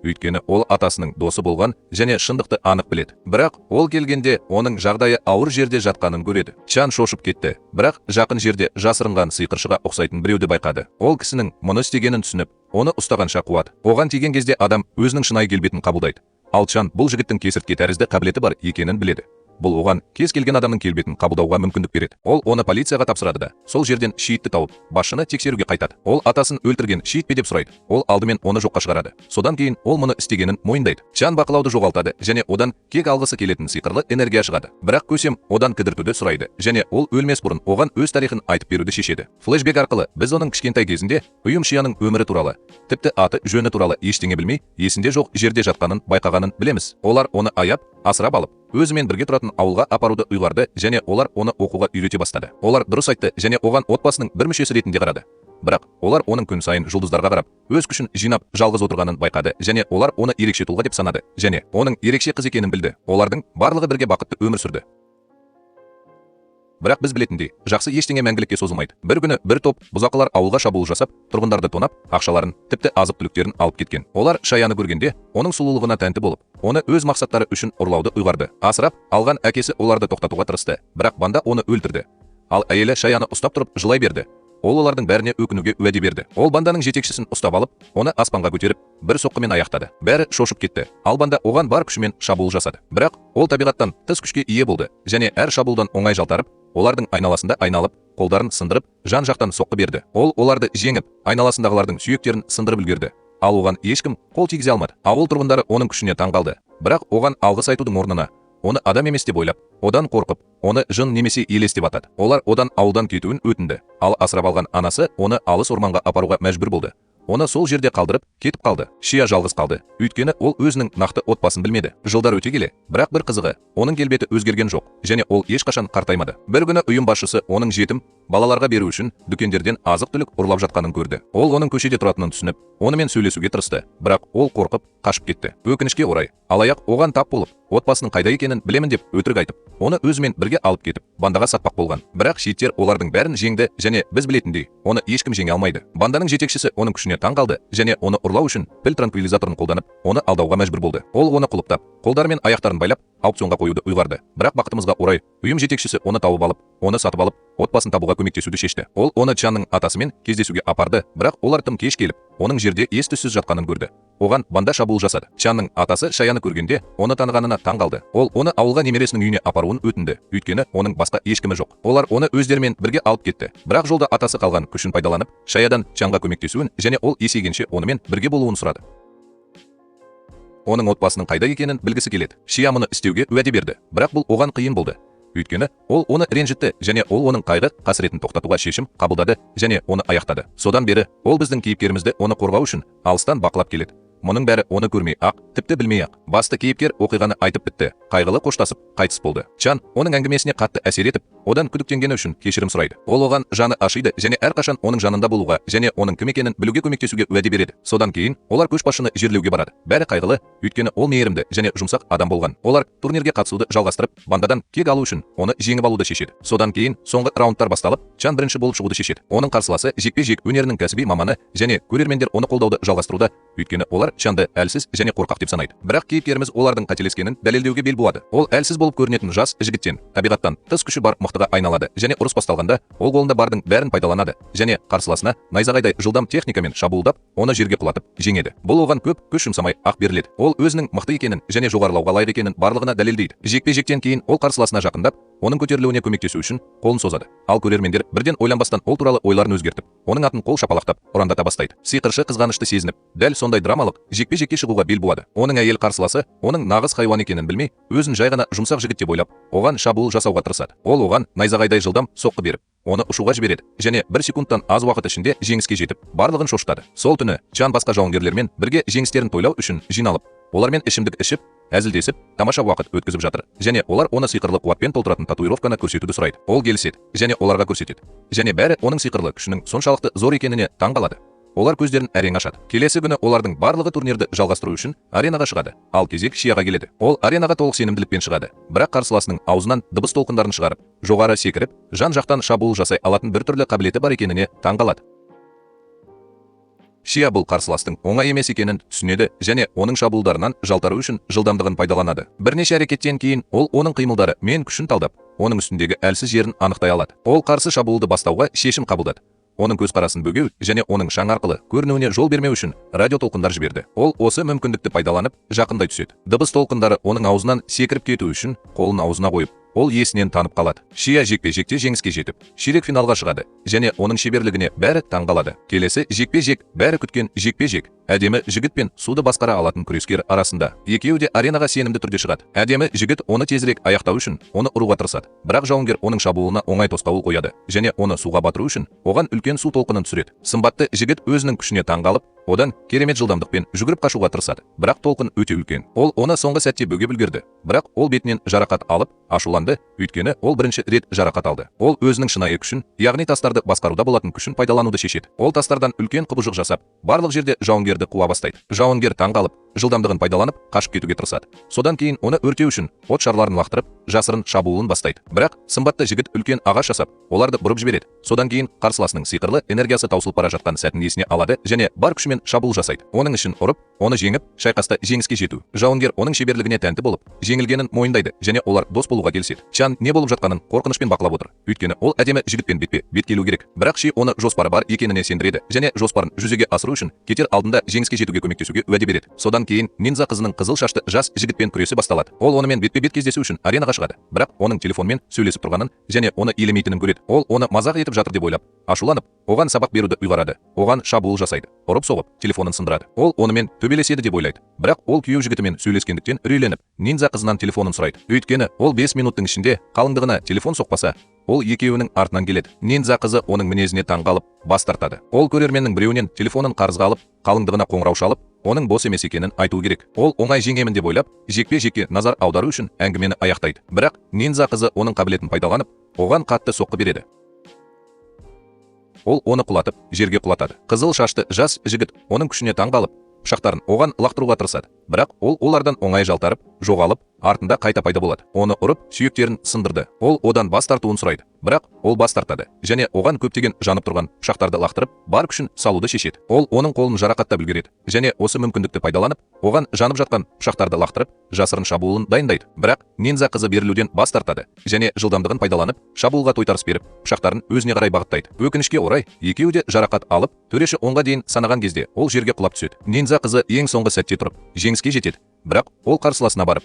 Өйткені ол атасының досы болған және шындықты анық біледі. Бірақ ол келгенде оның жағдайы ауыр жерде жатқанын көреді. Чан шошып кетті, бірақ жақын жерде жасырынған сиқыршыға ұқсайтын біреуді байқады. Ол кісінің мұны істегенін түсініп, оны ұстағанша қуады. Оған тиген кезде адам өзінің шынайы келбетін қабылдайды. Ал Чан бұл жігіттің кесіртке тәрізді қабілеті бар екенін біледі. Бұл оған кез келген адамның келбетін қабылдауға мүмкіндік береді. Ол оны полицияға тапсырады да, сол жерден шиитті тауып, басшыны тексеруге қайтады. Ол атасын өлтірген шиит пе деп сұрайды. Ол алдымен оны жоққа шығарады. Содан кейін ол мұны істегенін мойындайды. Чан бақылауды жоғалтады және одан кек алғысы келетін сиқырлы энергия шығады. Бірақ көсем одан кідіртуді сұрайды және ол өлмес бұрын оған өз тарихын айтып беруді шешеді. Флешбек арқылы біз оның кішкентай кезінде ұйым Шияның өмірі туралы, тіпті аты жөні туралы ештеңе білмей, есінде жоқ жерде жатқанын байқағанын білеміз. Олар оны аяп, асырап алып, өзімен бірге тұратын ауылға апаруды ұйғарды және олар оны оқуға үйрете бастады. Олар дұрыс айтты және оған отбасының бір мүшесі ретінде қарады. Бірақ олар оның күн сайын жұлдыздарға қарап, өз күшін жинап жалғыз отырғанын байқады және олар оны ерекше тұлға деп санады және оның ерекше қыз екенін білді. Олардың барлығы бірге бақытты өмір сүрді. Бірақ біз білетіндей, жақсы ештеңе мәңгілікке созылмайды. Бір күні бір топ бұзақылар ауылға шабуыл жасап, тұрғындарды тонап, ақшаларын, тіпті азық-түліктерін алып кеткен. Олар Шаяны көргенде, оның сұлулығына тәнті болып, оны өз мақсаттары үшін ұрлауды ұйғарды. Асырап алған әкесі оларды тоқтатуға тырысты, бірақ банда оны өлтірді. Ал әйелі Шаяны ұстап тұрып жылай берді. Ол олардың бәріне өкінуге уәде берді. Ол банданың жетекшісін ұстап алып, оны аспанға көтеріп, бір соққымен аяқтады. Бәрі шошып кетті. Ал банда оған бар күшімен шабуыл жасады. Бірақ ол табиғаттан тыс күшке ие болды және әр шабуылдан оңай жалтарып, олардың айналасында айналып, қолдарын сындырып, жан-жақтан соққы берді. Ол оларды жеңіп, айналасындағылардың сүйектерін сындырып үлгерді. Ал оған ешкім қол тигізе алмады. Ауыл тұрғындары оның күшіне таң қалды. Бірақ оған алғыс айтудың орнына оны адам емес деп ойлап, одан қорқып, оны жын немесе елес деп атады. Олар одан ауылдан кетуін өтінді. Ал асырап алған анасы оны алыс орманға апаруға мәжбүр болды. Оны сол жерде қалдырып, кетіп қалды. Шия жалғыз қалды. Өйткені ол өзінің нақты отбасын білмеді. Жылдар өте келе, бірақ бір қызығы, оның келбеті өзгерген жоқ және ол ешқашан қартаймады. Бір күні ұйым басшысы оның жетім балаларға беру үшін дүкендерден азық-түлік ұрлап жатқанын көрді. Ол оның көшеде тұратынын түсініп, онымен сөйлесуге тырысты, бірақ ол қорқып, қашып кетті. Өкінішке орай, алаяқ оған тап болып, отбасының қайда екенін білемін деп өтірік айтып, оны өзімен бірге алып кетіп, бандаға сатпақ болған. Бірақ шиттер олардың бәрін жеңді және біз білетіндей, оны ешкім жеңе алмайды. Банданың жетекшісі оның күшіне таң қалды және оны ұрлау үшін піл транквилизаторын қолданып, оны алдауға мәжбүр болды. Ол оны құлыптап, қолдары мен аяқтарын байлап, аукционға қоюды ұйғарды. Бірақ бақытымызға орай, ұйым жетекшісі оны тауып алып, оны сатып алып, отбасын табуға көмектесуді шешті. Ол оны Чанның атасымен кездесуге апарды, бірақ олар тым кеш келіп, оның жерде ес-түссіз жатқанын көрді. Оған банда шабуыл жасады. Чанның атасы Шаяны көргенде, оны танығанына таң қалды. Ол оны ауылға немересінің үйіне апаруын өтінді, өйткені оның басқа ешкімі жоқ. Олар оны өздерімен бірге алып кетті. Бірақ жолда атасы қалған күшін пайдаланып, Шаядан Чанға көмектесуін және ол есейгенше онымен бірге болуын сұрады. Оның отбасының қайда екенін білгісі келеді. Шия мұны істеуге уәде берді, бірақ бұл оған қиын болды. Өйткені ол оны ренжітті және ол оның қайғы қасіретін тоқтатуға шешім қабылдады және оны аяқтады. Содан бері ол біздің кейіпкерімізді оны қорғау үшін алыстан бақылап келеді. Мұның бәрі оны көрмей ақ, тіпті білмей ақ. Басты кейіпкер оқиғаны айтып бітті. Қайғылы қоштасып, қайтыс болды. Чан оның әңгімесіне қатты әсер етіп, одан күдіктенгені үшін кешірім сұрайды. Ол оған жаны ашиды және әрқашан оның жанында болуға және оның кім екенін білуге көмектесуге уәде береді. Содан кейін олар көшбасшыны жерлеуге барады. Бәрі қайғылы, өйткені ол мейірімді және жұмсақ адам болған. Олар турнирге қатысуды жалғастырып, бандадан кек алу үшін оны жеңіп алуды шешеді. Содан кейін соңғы раундтар басталып, Чан бірінші болып шығуды шешеді. Оның қарсыласы жекпе-жек өнерінің кәсіби маманы және көрермендер оны қолдауды жалғастыруда, өйткені олар Чанды әлсіз және қорқақ деп санайды. Бірақ кейіпкеріміз олардың қателескенін дәлелдеуге бел буады. Ол әлсіз болып көрінетін жас жігіттен табиғаттан тыс күші бар мықтыға айналады және ұрыс басталғанда ол қолында бардың бәрін пайдаланады және қарсыласына найзағайдай жылдам техникамен шабуылдап, оны жерге құлатып жеңеді. Бұл оған көп күш жұмсамай ақ беріледі. Ол өзінің мықты екенін және жоғарылауға лайық екенін барлығына дәлелдейді. Жекпе-жектен кейін ол қарсыласына жақындап, оның көтерілуіне көмектесу үшін қолын созады. Ал көрермендер бірден ойланбастан ол туралы ойларын өзгертіп, оның атын қол шапалақтап, ұрандата бастайды. Сиқыршы қызғанышты сезініп, дәл сондай драмалық жекпе-жекке шығуға бел буады. Оның әйел қарсыласы оның нағыз хайуан екенін білмей, өзін жай ғана жұмсақ жігіт деп ойлап, оған шабуыл жасауға тырысады. Ол оған найзағайдай жылдам соққы беріп, оны ұшуға жібереді және бір секундтан аз уақыт ішінде жеңіске жетіп, барлығын шошытады. Сол түні Чан басқа жауынгерлермен бірге жеңістерін тойлау үшін жиналып, олармен ішімдік ішіп, әзілдесіп, тамаша уақыт өткізіп жатыр және олар оны сиқырлы қуатпен толтыратын татуировканы көрсетуді сұрайды. Ол келіседі және оларға көрсетеді. Және бәрі оның сиқырлы күшінің соншалықты зор екеніне таң қалады. Олар көздерін әрең ашады. Келесі күні олардың барлығы турнирді жалғастыру үшін аренаға шығады. Ал кезек Шияға келеді. Ол аренаға толық сенімділікпен шығады. Бірақ қарсыласының аузынан дыбыс толқындарын шығарып, жоғары секіріп, жан-жақтан шабуыл жасай алатын біртүрлі қабілеті бар екеніне таң қалады. Шия бұл қарсыластың оңай емес екенін түсінеді және оның шабуылдарынан жалтару үшін жылдамдығын пайдаланады. Бірнеше әрекеттен кейін ол оның қимылдары мен күшін талдап, оның үстіндегі әлсіз жерін анықтай алады. Ол қарсы шабуылды бастауға шешім қабылдады. Оның көзқарасын бөгеу және оның шаң арқылы көрінуіне жол бермеу үшін радиотолқындар жіберді. Ол осы мүмкіндікті пайдаланып, жақындай түседі. Дыбыс толқындары оның аузынан секіріп кету үшін қолын аузына қойып, ол есінен танып қалады. Шия жекпе-жекте жеңіске жетіп, ширек финалға шығады және оның шеберлігіне бәрі таң қалады. Келесі жекпе-жек бәрі күткен жекпе-жек. Әдемі жігіт пен суды басқара алатын күрескер арасында. Екеуі де аренаға сенімді түрде шығады. Әдемі жігіт оны тезірек аяқтау үшін оны ұруға тырысады. Бірақ жауынгер оның шабуылына оңай тосқауыл қояды және оны суға батыру үшін оған үлкен су толқынын түсіреді. Сымбатты жігіт өзінің күшіне таң қалып, одан керемет жылдамдықпен жүгіріп қашуға тырысады. Бірақ толқын өте үлкен. Ол оны соңғы сәтте бөгеп үлгерді. Бірақ ол бетінен жарақат алып, ашуланды, өйткені ол бірінші рет жарақат алды. Ол өзінің шынайы күшін, яғни тастарды басқаруда болатын күшін пайдалануды шешеді. Ол тастардан үлкен құбыжық жасап, барлық жерде жауынгерді қуа бастайды. Жауынгер таң қалып, Жылдамдығын пайдаланып, қашып кетуге тырысады. Содан кейін оны өртеу үшін от шарларын лақтырып, жасырын шабуылын бастайды. Бірақ сымбатты жігіт үлкен ағаш жасап, оларды бұрып жібереді. Содан кейін қарсыласының сиқырлы энергиясы таусылып бара жатқан сәтін есіне алады және бар күшімен шабуыл жасайды. Оның ішін ұрып, оны жеңіп, шайқаста жеңіске жету. Жауынгер оның шеберлігіне тәнті болып, жеңілгенін мойындайды және олар дос болуға келіседі. Чан не болып жатқанын қорқынышпен бақылап отыр. Өйткені ол әдемі жігітпен бетпе бет келу керек. Бірақ Ши оны жоспары бар екеніне сендіреді және жоспарын жүзеге асыру үшін кетер алдында жеңіске жетуге көмектесуге уәде береді. Содан кейін ниндзя қызының қызыл шашты жас жігітпен күресі басталады. Ол онымен бетпе бет кездесу үшін аренаға шығады. Бірақ оның телефонмен сөйлесіп тұрғанын және оны елемейтінін көреді. Ол оны мазақ етіп жатыр деп ойлап, ашуланып, оған сабақ беруді ұйғарады. Оған шабуыл жасайды. Ұрып соғып, телефонын сындырады. Ол онымен төбелеседі деп ойлайды. Бірақ ол күйеу жігітімен сөйлескендіктен үрейленіп, ниндзя қызынан телефонын сұрайды. Өйткені ол 5 минуттың ішінде қалыңдығына телефон соқпаса, ол екеуінің артынан келеді. Ниндзя қызы оның мінезіне таңғалып, бас тартады. Ол көрерменнің біреуінен телефонын қарызға алып, қалыңдығына қоңырау шалып, оның бос емес екенін айту керек. Ол оңай жеңемін деп ойлап, жекпе-жекке назар аудару үшін әңгімені аяқтайды. Бірақ ниндзя қызы оның қабілетін пайдаланып, оған қатты соққы береді. Ол оны құлатып, жерге құлатады. Қызыл шашты жас жігіт оның күшіне таңғалып, пышақтарын оған лақтыруға тырысады. Бірақ ол олардан оңай жалтарып, жоғалып, артында қайта пайда болады. Оны ұрып, сүйектерін сындырды. Ол одан бас тартуын сұрайды. Бірақ ол бас тартады және оған көптеген жанып тұрған пышақтарды лақтырып, бар күшін салуды шешеді. Ол оның қолын жарақаттап үлгереді және осы мүмкіндікті пайдаланып, оған жанып жатқан пышақтарды лақтырып, жасырын шабуылын дайындайды. Бірақ ниндзя қызы берілуден бас тартады және жылдамдығын пайдаланып, шабуылға тойтарыс беріп, пышақтарын өзіне қарай бағыттайды. Өкінішке орай, екеуі де жарақат алып, төреші 10-ға дейін санаған кезде ол жерге құлап түседі. Ниндзя қызы ең соңғы сәтте тұрып, жеңіске жетеді. Бірақ ол қарсыласына барып,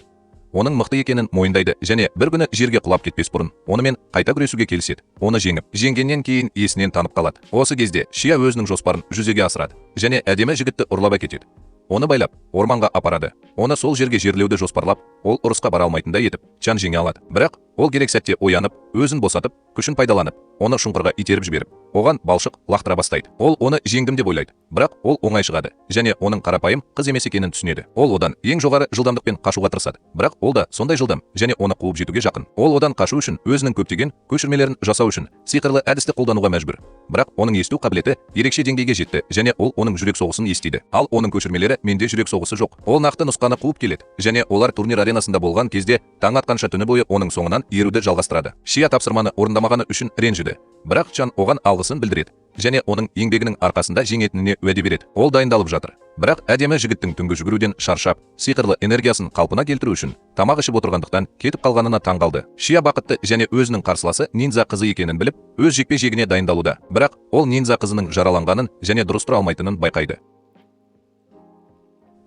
оның мықты екенін мойындайды және бір күні жерге құлап кетпес бұрын онымен қайта күресуге келіседі. Оны жеңіп, жеңгеннен кейін есінен танып қалады. Осы кезде Шия өзінің жоспарын жүзеге асырады және әдемі жігітті ұрлап әкетеді. Оны байлап, орманға апарады. Оны сол жерге жерлеуді жоспарлап, ол ұрысқа бара алмайтындай етіп, Чан жеңе алады. Бірақ ол керек сәтте оянып, өзін босатып, күшін пайдаланып, оны шұңқырға итеріп жіберіп, оған балшық лақтыра бастайды. Ол оны жеңдім деп ойлайды, бірақ ол оңай шығады және оның қарапайым қыз емес екенін түсінеді. Ол одан ең жоғары жылдамдықпен қашуға тырысады, бірақ ол да сондай жылдам және оны қуып жетуге жақын. Ол одан қашу үшін өзінің көптеген көшірмелерін жасау үшін сиқырлы әдісті қолдануға мәжбүр. Бірақ оның есту қабілеті ерекше деңгейге жетті және ол оның жүрек соғысын естиді. Ал оның көшірмелері менде жүрек соғысы жоқ. Ол нақты нұсқаны қуып келеді және олар турнир аренасында болған кезде таң атқанша түні бойы оның соңынан еруді жалғастырады. Шия тапсырманы орындамағаны үшін ренжіді. Бірақ Чан оған алғысын білдіреді және оның еңбегінің арқасында жеңетініне уәде береді. Ол дайындалып жатыр. Бірақ әдемі жігіттің түнгі жүгіруден шаршап, сиқырлы энергиясын қалпына келтіру үшін тамақ ішіп отырғандықтан кетіп қалғанына таң қалды. Шия бақытты және өзінің қарсыласы ниндзя қызы екенін біліп, өз жекпе-жегіне дайындалуда. Бірақ ол ниндзя қызының жараланғанын және дұрыс тұра алмайтынын байқайды.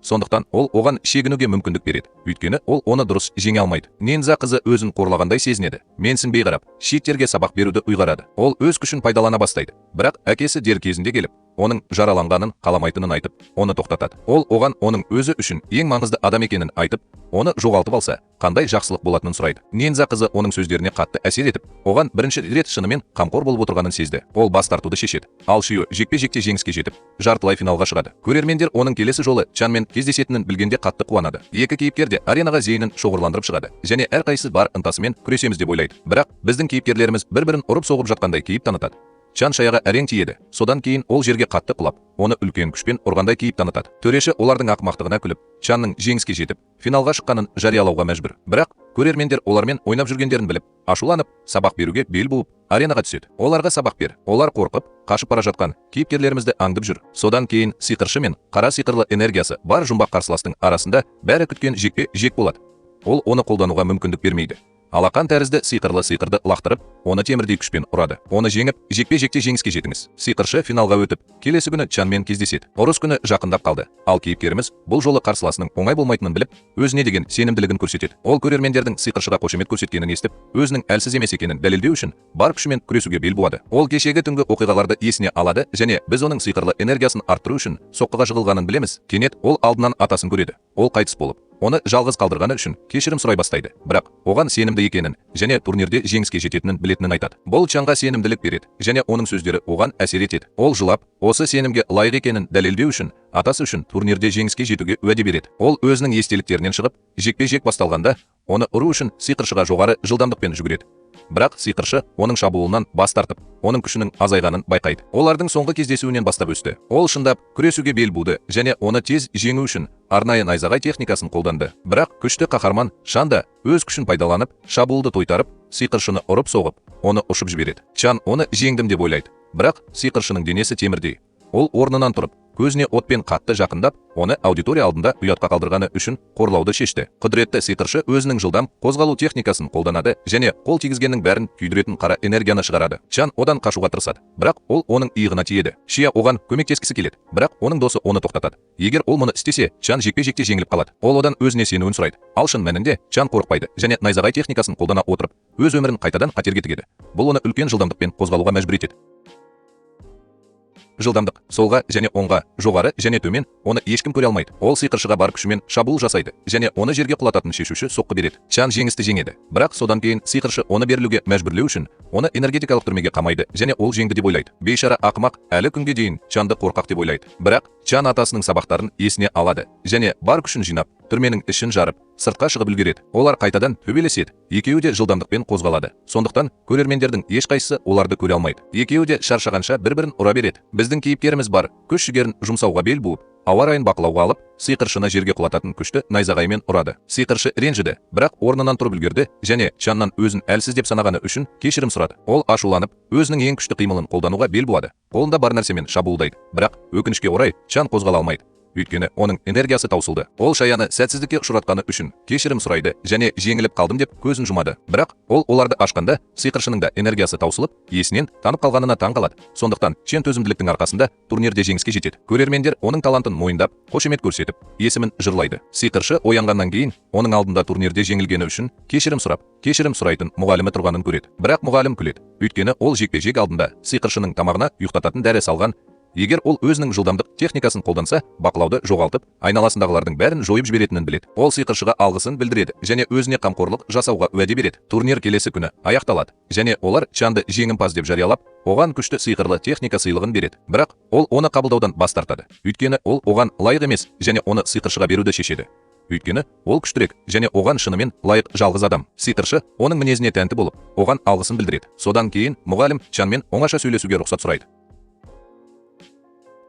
Сондықтан ол оған шегінуге мүмкіндік береді. Өйткені ол оны дұрыс жеңе алмайды. Ниндзя қызы өзін қорлағандай сезінеді. Менсінбей қарап, шииттерге сабақ беруді ұйғарады. Ол өз күшін пайдалана бастайды. Бірақ әкесі дер кезінде келіп, оның жараланғанын қаламайтынын айтып, оны тоқтатады. Ол оған оның өзі үшін ең маңызды адам екенін айтып, оны жоғалтып алса, қандай жақсылық болатынын сұрайды. Ниндзя қызы оның сөздеріне қатты әсер етіп, оған бірінші рет шынымен қамқор болып отырғанын сезді. Ол бас тартуды шешеді. Ал Шио жекпе-жекте жеңіске жетіп, жартылай финалға шығады. Көрермендер оның келесі жолы Чанмен кездесетінін білгенде қатты қуанады. Екі кейіпкер де аренаға зейінін шоғырландырып шығады және әрқайсысы бар ынтасымен күресеміз деп ойлайды. Бірақ біздің кейіпкерлеріміз бір-бірін ұрып соғып жатқандай кейіп танытады. Чан шаяға әрең тиеді. Содан кейін ол жерге қатты құлап, оны үлкен күшпен ұрғандай кейіп танытады. Төреші олардың ақымақтығына күліп, Чанның жеңіске жетіп, финалға шыққанын жариялауға мәжбүр. Бірақ көрермендер олармен ойнап жүргендерін біліп, ашуланып, сабақ беруге бел буып, аренаға түседі. Оларға сабақ бер. Олар қорқып, қашып бара жатқан кейіпкерлерімізді аңдып жүр. Содан кейін сиқыршы мен қара сиқырлы энергиясы бар жұмбақ қарсыластың арасында бәрі күткен жекпе-жек болады. Ол оны қолдануға мүмкіндік бермейді. Алақан тәрізді сиқырлы сиқырды лақтырып, оны темірдей күшпен ұрады. Оны жеңіп, жекпе-жекте жеңіске жетіңіз. Сиқыршы финалға өтіп, келесі күні Чанмен кездеседі. Ұрыс күні жақындап қалды. Ал кейіпкеріміз бұл жолы қарсыласының оңай болмайтынын біліп, өзіне деген сенімділігін көрсетеді. Ол көрермендердің сиқыршыға қошемет көрсеткенін естіп, өзінің әлсіз емес екенін дәлелдеу үшін бар күшімен күресуге бел буады. Ол кешегі түнгі оқиғаларды есіне алады және біз оның сиқырлы энергиясын арттыру үшін соққыға жығылғанын білеміз. Кенет ол алдынан атасын көреді. Ол қайтыс болып, оны жалғыз қалдырғаны үшін кешірім сұрай бастайды. Бірақ оған сенімді екенін және турнирде жеңіске жететінін білетінін айтады. Бұл Чанға сенімділік береді және оның сөздері оған әсер етеді. Ол жылап, осы сенімге лайық екенін дәлелдеу үшін атасы үшін турнирде жеңіске жетуге уәде береді. Ол өзінің естеліктерінен шығып, жекпе-жек басталғанда оны ұру үшін сиқыршыға жоғары жылдамдықпен жүгіреді. Бірақ сиқыршы оның шабуылынан бас тартып, оның күшінің азайғанын байқайды. Олардың соңғы кездесуінен бастап өсті. Ол шындап күресуге бел буды және оны тез жеңу үшін арнайы найзағай техникасын қолданды. Бірақ күшті қаһарман Чан да өз күшін пайдаланып, шабуылды тойтарып, сиқыршыны ұрып соғып, оны ұшып жібереді. Чан оны жеңдім деп ойлайды. Бірақ сиқыршының денесі темірдей. Ол орнынан тұрып, көзіне отпен қатты жақындап, оны аудитория алдында ұятқа қалдырғаны үшін қорлауды шешті. Құдіретті сиқыршы өзінің жылдам қозғалу техникасын қолданады және қол тигізгеннің бәрін күйдіретін қара энергияны шығарады. Чан одан қашуға тырысады, бірақ ол оның иығына тиеді. Шия оған көмектескісі келеді, бірақ оның досы оны тоқтатады. Егер ол мұны істесе, Чан жекпе-жекте жеңіліп қалады. Ол одан өзіне сенуін сұрайды. Ал шын мәнінде Чан қорықпайды және найзағай техникасын қолдана отырып, өз өмірін қайтадан қатерге тігеді. Бұл оны үлкен жылдамдықпен қозғалуға мәжбүр етеді. Жылдамдық солға және оңға, жоғары және төмен, оны ешкім көре алмайды. Ол сиқыршыға бар күшімен шабуыл жасайды және оны жерге құлататын шешуші соққы береді. Чан жеңісті жеңеді. Бірақ содан кейін сиқыршы оны берілуге мәжбүрлеу үшін оны энергетикалық түрмеге қамайды және ол жеңді деп ойлайды. Бейшара ақымақ әлі күнге дейін Чанды қорқақ деп ойлайды. Бірақ Чан атасының сабақтарын есіне алады және бар күшін жинап, түрменің ішін жарып, сыртқа шығып үлгереді. Олар қайтадан төбелеседі. Екеуі де жылдамдықпен қозғалады. Сондықтан көрермендердің ешқайсысы оларды көре алмайды. Екеуі де шаршағанша бір-бірін ұра береді. Біздің кейіпкеріміз бар күш жігерін жұмсауға бел буып, ауа райын бақылауға алып, сиқыршыны жерге құлататын күшті найзағаймен ұрады. Сиқыршы ренжіді, бірақ орнынан тұрып үлгерді және Чаннан өзін әлсіз деп санағаны үшін кешірім сұрады. Ол ашуланып, өзінің ең күшті қимылын қолдануға бел буады. Қолында бар нәрсемен шабуылдайды. Бірақ өкінішке орай Чан қозғала алмайды. Өйткені оның энергиясы таусылды. Ол Шаяны сәтсіздікке ұшыратқаны үшін кешірім сұрайды және жеңіліп қалдым деп көзін жұмады. Бірақ ол оларды ашқанда сиқыршының да энергиясы таусылып, есінен танып қалғанына таң қалады. Сондықтан Чен төзімділіктің арқасында турнирде жеңіске жетеді. Көрермендер оның талантын мойындап, қошемет көрсетіп, есімін жырлайды. Сиқыршы оянғаннан кейін оның алдында турнирде жеңілгені үшін кешірім сұрап, кешірім сұрайтын мұғалімі тұрғанын көреді. Бірақ мұғалім күледі. Өйткені ол жекпе-жек алдында сиқыршының тамағына ұйықтататын дәрі салған. Егер ол өзінің жылдамдық техникасын қолданса, бақылауды жоғалтып, айналасындағылардың бәрін жойып жіберетінін біледі. Ол сиқыршыға алғысын білдіреді және өзіне қамқорлық жасауға уәде береді. Турнир келесі күні аяқталады және олар Чанды жеңімпаз деп жариялап, оған күшті сиқырлы техника сыйлығын береді. Бірақ ол оны қабылдаудан бас тартады. Өйткені ол оған лайық емес және оны сиқыршыға беруді шешеді. Өйткені ол күштірек және оған шынымен лайық жалғыз адам. Сиқыршы оның мінезіне тәнті болып, оған алғысын білдіреді. Содан кейін мұғалім Чанмен оңаша сөйлесуге рұқсат сұрайды.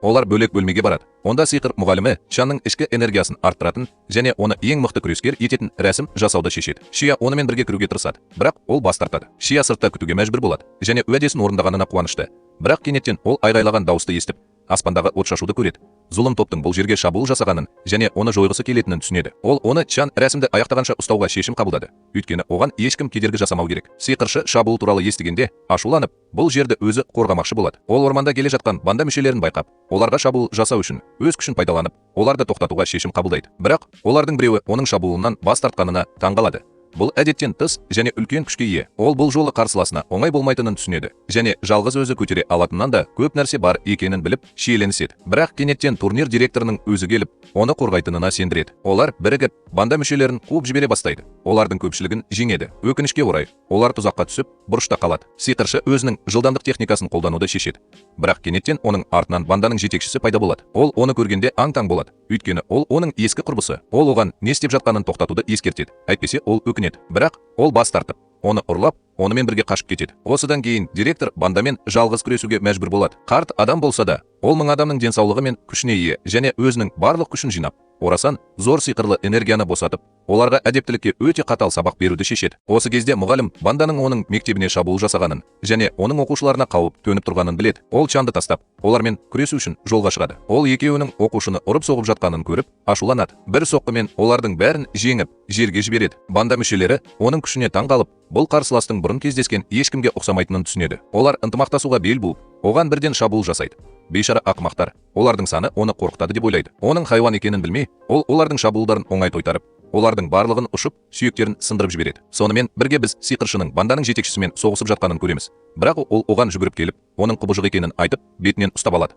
Олар бөлек бөлмеге барады. Онда сиқыр мұғалімі Чанның ішкі энергиясын арттыратын және оны ең мықты күрескер ететін рәсім жасауды шешеді. Шия онымен бірге кіруге тырысады, бірақ ол бас тартады. Шия сыртта күтуге мәжбүр болады және уәдесін орындағанына қуанышты. Бірақ кенеттен ол айғайлаған дауысты естіп, аспандағы отшашуды көреді. Зұлым топтың бұл жерге шабуыл жасағанын және оны жойғысы келетінін түсінеді. Ол оны Чан рәсімді аяқтағанша ұстауға шешім қабылдады. Өйткені оған ешкім кедергі жасамау керек. Сиқыршы шабуыл туралы естігенде ашуланып, бұл жерді өзі қорғамақшы болады. Ол орманда келе жатқан банда мүшелерін байқап, оларға шабуыл жасау үшін өз күшін пайдаланып, оларды тоқтатуға шешім қабылдайды. Бірақ олардың біреуі оның шабуылынан бас тартқанына таңғалады. Бұл әдеттен тыс және үлкен күшке ие. Ол бұл жолы қарсыласына оңай болмайтынын түсінеді және жалғыз өзі көтере алатыннан да көп нәрсе бар екенін біліп шиеленіседі. Бірақ кенеттен турнир директорының өзі келіп, оны қорғайтынына сендіреді. Олар бірігіп банда мүшелерін қуып жібере бастайды. Олардың көпшілігін жеңеді. Өкінішке орай, олар тұзаққа түсіп, бұрышта қалады. Сиқыршы өзінің жылдамдық техникасын қолдануды шешеді. Бірақ кенеттен оның артынан банданың жетекшісі пайда болады. Ол оны көргенде аң-таң болады. Өйткені ол оның ескі құрбысы. Ол оған не істеп жатқанын тоқтатуды ескертеді. Әйтпесе ол өкінеді. Бірақ ол бас тартып, оны ұрлап, онымен бірге қашып кетеді. Осыдан кейін директор бандамен жалғыз күресуге мәжбүр болады. Қарт адам болса да, ол мың адамның денсаулығы мен күшіне ие және өзінің барлық күшін жинап, орасан зор сиқырлы энергияны босатып, оларға әдептілікке өте қатал сабақ беруді шешеді. Осы кезде мұғалім банданың оның мектебіне шабуыл жасағанын және оның оқушыларына қауіп төніп тұрғанын біледі. Ол Чанды тастап, олармен күресу үшін жолға шығады. Ол екеуінің оқушыны ұрып соғып жатқанын көріп, ашуланады. Бір соққымен олардың бәрін жеңіп, жерге жібереді. Банда мүшелері оның күшіне таң қалып, бұл қарсыластың бұрын кездескен ешкімге ұқсамайтынын түсінеді. Олар ынтымақтасуға бел буып, оған бірден шабуыл жасайды. Бейшара ақымақтар, олардың саны оны қорқытады деп ойлайды. Оның хайуан екенін білмей, ол олардың шабуылдарын оңай тойтарып, олардың барлығын ұшып, сүйектерін сындырып жібереді. Сонымен бірге біз сиқыршының банданың жетекшісімен соғысып жатқанын көреміз. Бірақ ол оған жүгіріп келіп, оның құбыжық екенін айтып, бетінен ұстап алады.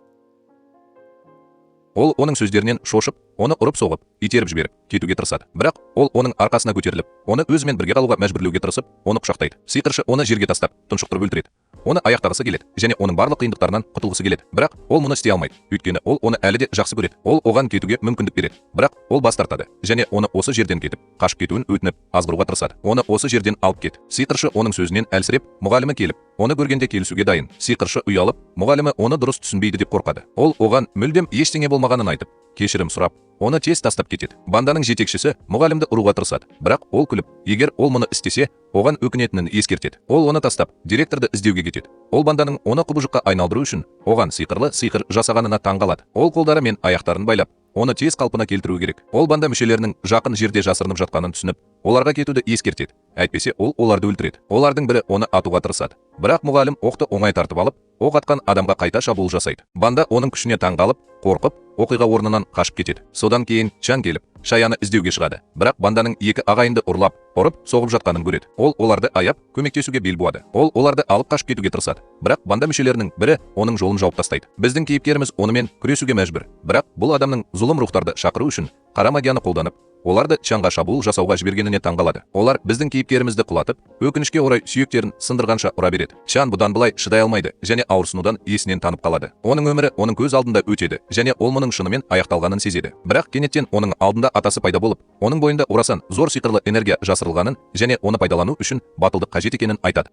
Ол оның сөздерінен шошып, Оны ұрып-соғып, итеріп жіберіп, кетуге тырысады. Бірақ ол оның арқасына көтеріліп, оны өзімен бірге қалуға мәжбүрлеуге тырысып, оны құшақтайды. Сиқыршы оны жерге тастап, тұншықтырып өлтіреді. Оны аяқтағысы келеді және оның барлық қиындықтарынан құтылғысы келеді. Бірақ ол мұны істей алмайды, өйткені ол оны әлі де жақсы көреді. Ол оған кетуге мүмкіндік береді, бірақ ол бас тартады және оны осы жерден кетіп, қашып кетуін өтініп, азғыруға тырысады. Оны осы жерден алып кет. Сиқыршы оның сөзінен әлсіреп, мұғалімі келіп, оны көргенде келісуге дайын. Сиқыршы ұялып, мұғалімі оны дұрыс түсінбейді деп қорқады. Ол оған мүлдем ештеңе болмағанын айтып, кешірім сұрап, оны тез тастап кетеді. Банданың жетекшісі мұғалімді ұруға тырысады, бірақ ол күліп, егер ол мұны істесе, оған өкінетінін ескертеді. Ол оны тастап, директорды іздеуге кетеді. Ол банданың оны құбыжыққа айналдыру үшін оған сиқырлы сиқыр жасағанына таң қалады. Ол қолдары мен аяқтарын байлап, оны тез қалпына келтіру керек. Ол банда мүшелерінің жақын жерде жасырынып жатқанын түсініп, оларға кетуді ескертеді. Әйтпесе ол оларды өлтіреді. Олардың бірі оны атуға тырысады. Бірақ мұғалім оқты оңай тартып алып, оқ атқан адамға қайта шабуыл жасайды. Банда оның күшіне таң қалып, қорқып, оқиға орнынан қашып кетеді. Содан кейін Чан келіп, Шаяны іздеуге шығады. Бірақ банданың екі ағайынды ұрлап, ұрып, соғып жатқанын көреді. Ол оларды аяп, көмектесуге бел буады. Ол оларды алып қашып кетуге тырысады. Бірақ банда мүшелерінің бірі оның жолын жауып тастайды. Біздің кейіпкеріміз онымен күресуге мәжбүр. Бірақ бұл адамның зұлым рухтарды шақыру үшін қара магияны қолданып, оларды Чанға шабуыл жасауға жібергеніне таң қалады. Олар біздің кейіпкерімізді құлатып, өкінішке орай сүйектерін сындырғанша ұра береді. Чан бұдан былай шыдай алмайды және ауырсынудан есінен танып қалады. Оның өмірі оның көз алдында өтеді және ол мұның шынымен аяқталғанын сезеді. Бірақ кенеттен оның алдында атасы пайда болып, оның бойында орасан зор сиқырлы энергия жасырылғанын және оны пайдалану үшін батылдық қажет екенін айтады.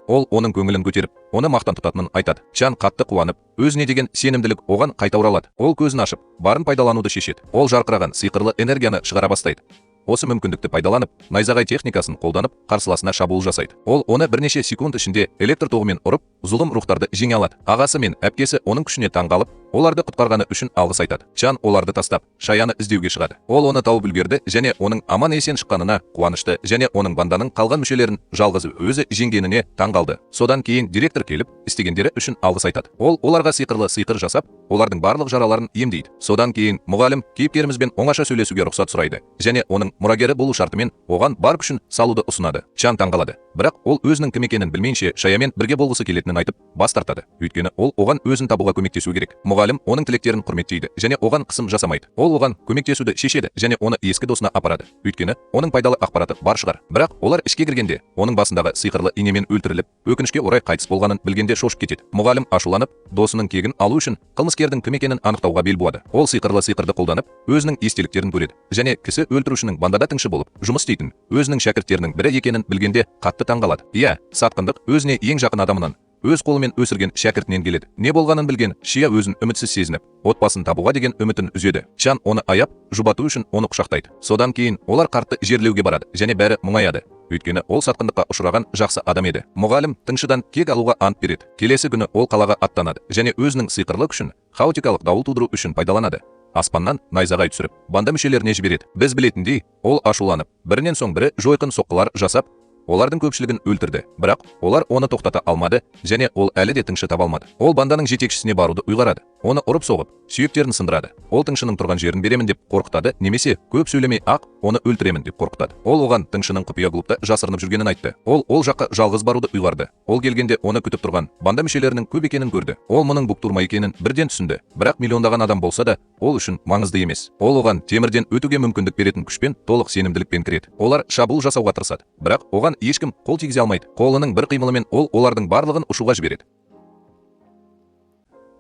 Ол оның көңілін көтеріп, оны мақтан тұтатынын айтады. Чан қатты қуанып, өзіне деген сенімділік оған қайта оралады. Ол көзін ашып, барын пайдалануды шешеді. Ол жарқыраған сиқырлы энергияны шығара бастайды. Осы мүмкіндікті пайдаланып, найзағай техникасын қолданып, қарсыласына шабуыл жасайды. Ол оны бірнеше секунд ішінде электр тоғымен ұрып, зұлым рухтарды жеңе алады. Ағасы мен әпкесі оның күшіне таң қалып, оларды құтқарғаны үшін алғыс айтады. Чан оларды тастап, Шаяны іздеуге шығады. Ол оны тауып үлгерді және оның аман есен шыққанына қуанышты және оның банданың қалған мүшелерін жалғыз өзі жеңгеніне таң қалды. Содан кейін директор келіп, істегендері үшін алғыс айтады. Ол оларға сиқырлы сиқыр жасап, олардың барлық жараларын емдейді. Содан кейін мұғалім кейіпкерімізбен оңаша сөйлесуге рұқсат сұрайды және оның мұрагері болу шартымен оған бар күшін салуды ұсынады. Чан таң қалады. Бірақ ол өзінің кім екенін білмейінше Шаямен бірге болғысы келетінін айтып, бас тартады. Өйткені ол оған өзін табуға көмектесу керек. Мұғалім оның тілектерін құрметтейді және оған қысым жасамайды. Ол оған көмектесуді шешеді және оны ескі досына апарады. Өйткені оның пайдалы ақпараты бар шығар. Бірақ олар ішке кіргенде оның басындағы сиқырлы инемен өлтіріліп, өкінішке орай қайтыс болғанын білгенде шошып кетеді. Мұғалім ашуланып, досының кегін алу үшін қылмыскердің кім екенін анықтауға бел буады. Ол сиқырлы сиқырды қолданып, өзінің естеліктерін көреді және кісі өлтірушінің бандада тыңшы болып жұмыс істейтін өзінің шәкірттерінің бірі екенін білгенде қатты таң қалады. Иә, сатқындық өзіне ең жақын адамынан, өз қолымен өсірген шәкіртінен келеді. Не болғанын білген Шия өзін үмітсіз сезініп, отбасын табуға деген үмітін үзеді. Чан оны аяп, жұбату үшін оны құшақтайды. Содан кейін олар қартты жерлеуге барады және бәрі мұңаяды. Өйткені ол сатқындыққа ұшыраған жақсы адам еді. Мұғалім тыңшыдан кек алуға ант береді. Келесі күні ол қалаға аттанады және өзінің сиқырлы күшін хаотикалық дауыл тудыру үшін пайдаланады. Аспаннан найзағай түсіріп, банда мүшелеріне жібереді. Біз білетіндей, ол ашуланып, бірінен соң бірі жойқын соққылар жасап, олардың көпшілігін өлтірді. Бірақ олар оны тоқтата алмады және ол әлі де тыңшы таба алмады. Ол банданың жетекшісіне баруды ұйғарады. Оны ұрып соғып, сүйектерін сындырады. Ол тыңшының тұрған жерін беремін деп қорқытады, немесе көп сөйлемей ақ оны өлтіремін деп қорқытады. Ол оған тыңшының құпия клубта жасырынып жүргенін айтты. Ол ол жаққа жалғыз баруды ұйғарды. Ол келгенде оны күтіп тұрған банда мүшелерінің көп екенін көрді. Ол мұның бұқтырма екенін бірден түсінді. Бірақ миллиондаған адам болса да, ол үшін маңызды емес. Ол оған темірден өтуге мүмкіндік беретін күшпен толық сенімділікпен кіреді. Олар шабуыл жасауға тырысады, бірақ оған ешкім қол тигізе алмайды. Қолының бір қимылымен ол олардың барлығын ұшуға жібереді.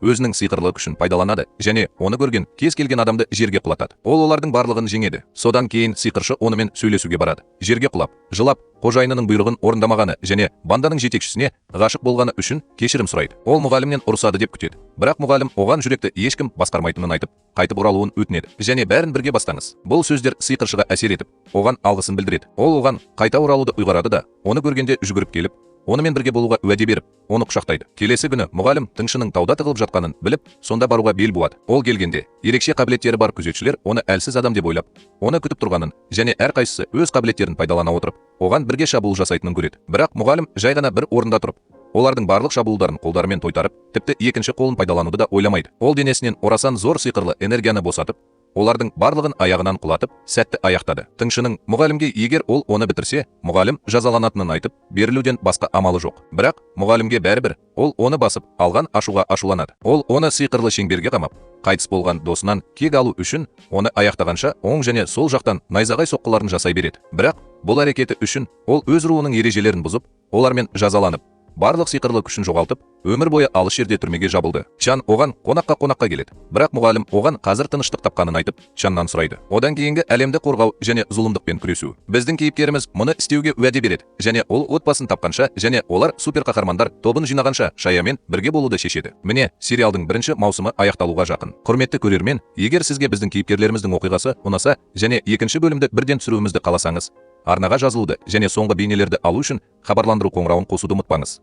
Өзінің сиқырлы күшін пайдаланады және оны көрген кез келген адамды жерге құлатады. Ол олардың барлығын жеңеді. Содан кейін сиқыршы онымен сөйлесуге барады. Жерге құлап, жылап, қожайынының бұйрығын орындамағаны және банданың жетекшісіне ғашық болғаны үшін кешірім сұрайды. Ол мұғалімнен ұрысады деп күтеді. Бірақ мұғалім оған жүректі ешкім басқармайтынын айтып, қайтып оралуын өтінеді. Және бәрін бірге бастаңыз. Бұл сөздер сиқыршыға әсер етіп, оған алғысын білдіреді. Ол оған қайта оралуды ұйғарады да, оны көргенде жүгіріп келіп, онымен бірге болуға уәде беріп, оны құшақтайды. Келесі күні мұғалім тыңшының тауда тығылып жатқанын біліп, сонда баруға бел буады. Ол келгенде ерекше қабілеттері бар күзетшілер оны әлсіз адам деп ойлап, оны күтіп тұрғанын және әрқайсысы өз қабілеттерін пайдалана отырып, оған бірге шабуыл жасайтынын көреді. Бірақ мұғалім жай ғана бір орында тұрып, олардың барлық шабуылдарын қолдарымен тойтарып, тіпті екінші қолын пайдалануды да ойламайды. Ол денесінен орасан зор сиқырлы энергияны босатып, Олардың барлығын аяғынан құлатып, сәтті аяқтады. Тыңшының мұғалімге егер ол оны бітірсе, мұғалім жазаланатынын айтып, берілуден басқа амалы жоқ. Бірақ мұғалімге бәрібір, ол оны басып алған ашуға ашуланады. Ол оны сиқырлы шеңберге қамап, қайтыс болған досынан кек алу үшін оны аяқтағанша оң және сол жақтан найзағай соққыларын жасай береді. Бірақ бұл әрекеті үшін ол өз руының ережелерін бұзып, олармен жазаланып, барлық сиқырлы күшін жоғалтып, өмір бойы алыс жерде түрмеге жабылды. Чан оған қонаққа келеді. Бірақ мұғалім оған қазір тыныштық тапқанын айтып, Чаннан сұрайды. Одан кейінгі әлемді қорғау және зұлымдықпен күресу. Біздің кейіпкеріміз мұны істеуге уәде береді және ол отбасын тапқанша және олар суперқаһармандар тобын жинағанша Шаямен бірге болуды шешеді. Міне, сериалдың бірінші маусымы аяқталуға жақын. Құрметті көрермен, егер сізге біздің кейіпкерлеріміздің оқиғасы ұнаса және екінші бөлімді бірден түсіруімізді қаласаңыз, арнаға жазылуды және соңғы бейнелерді алу үшін хабарландыру қоңырауын қосуды ұмытпаңыз.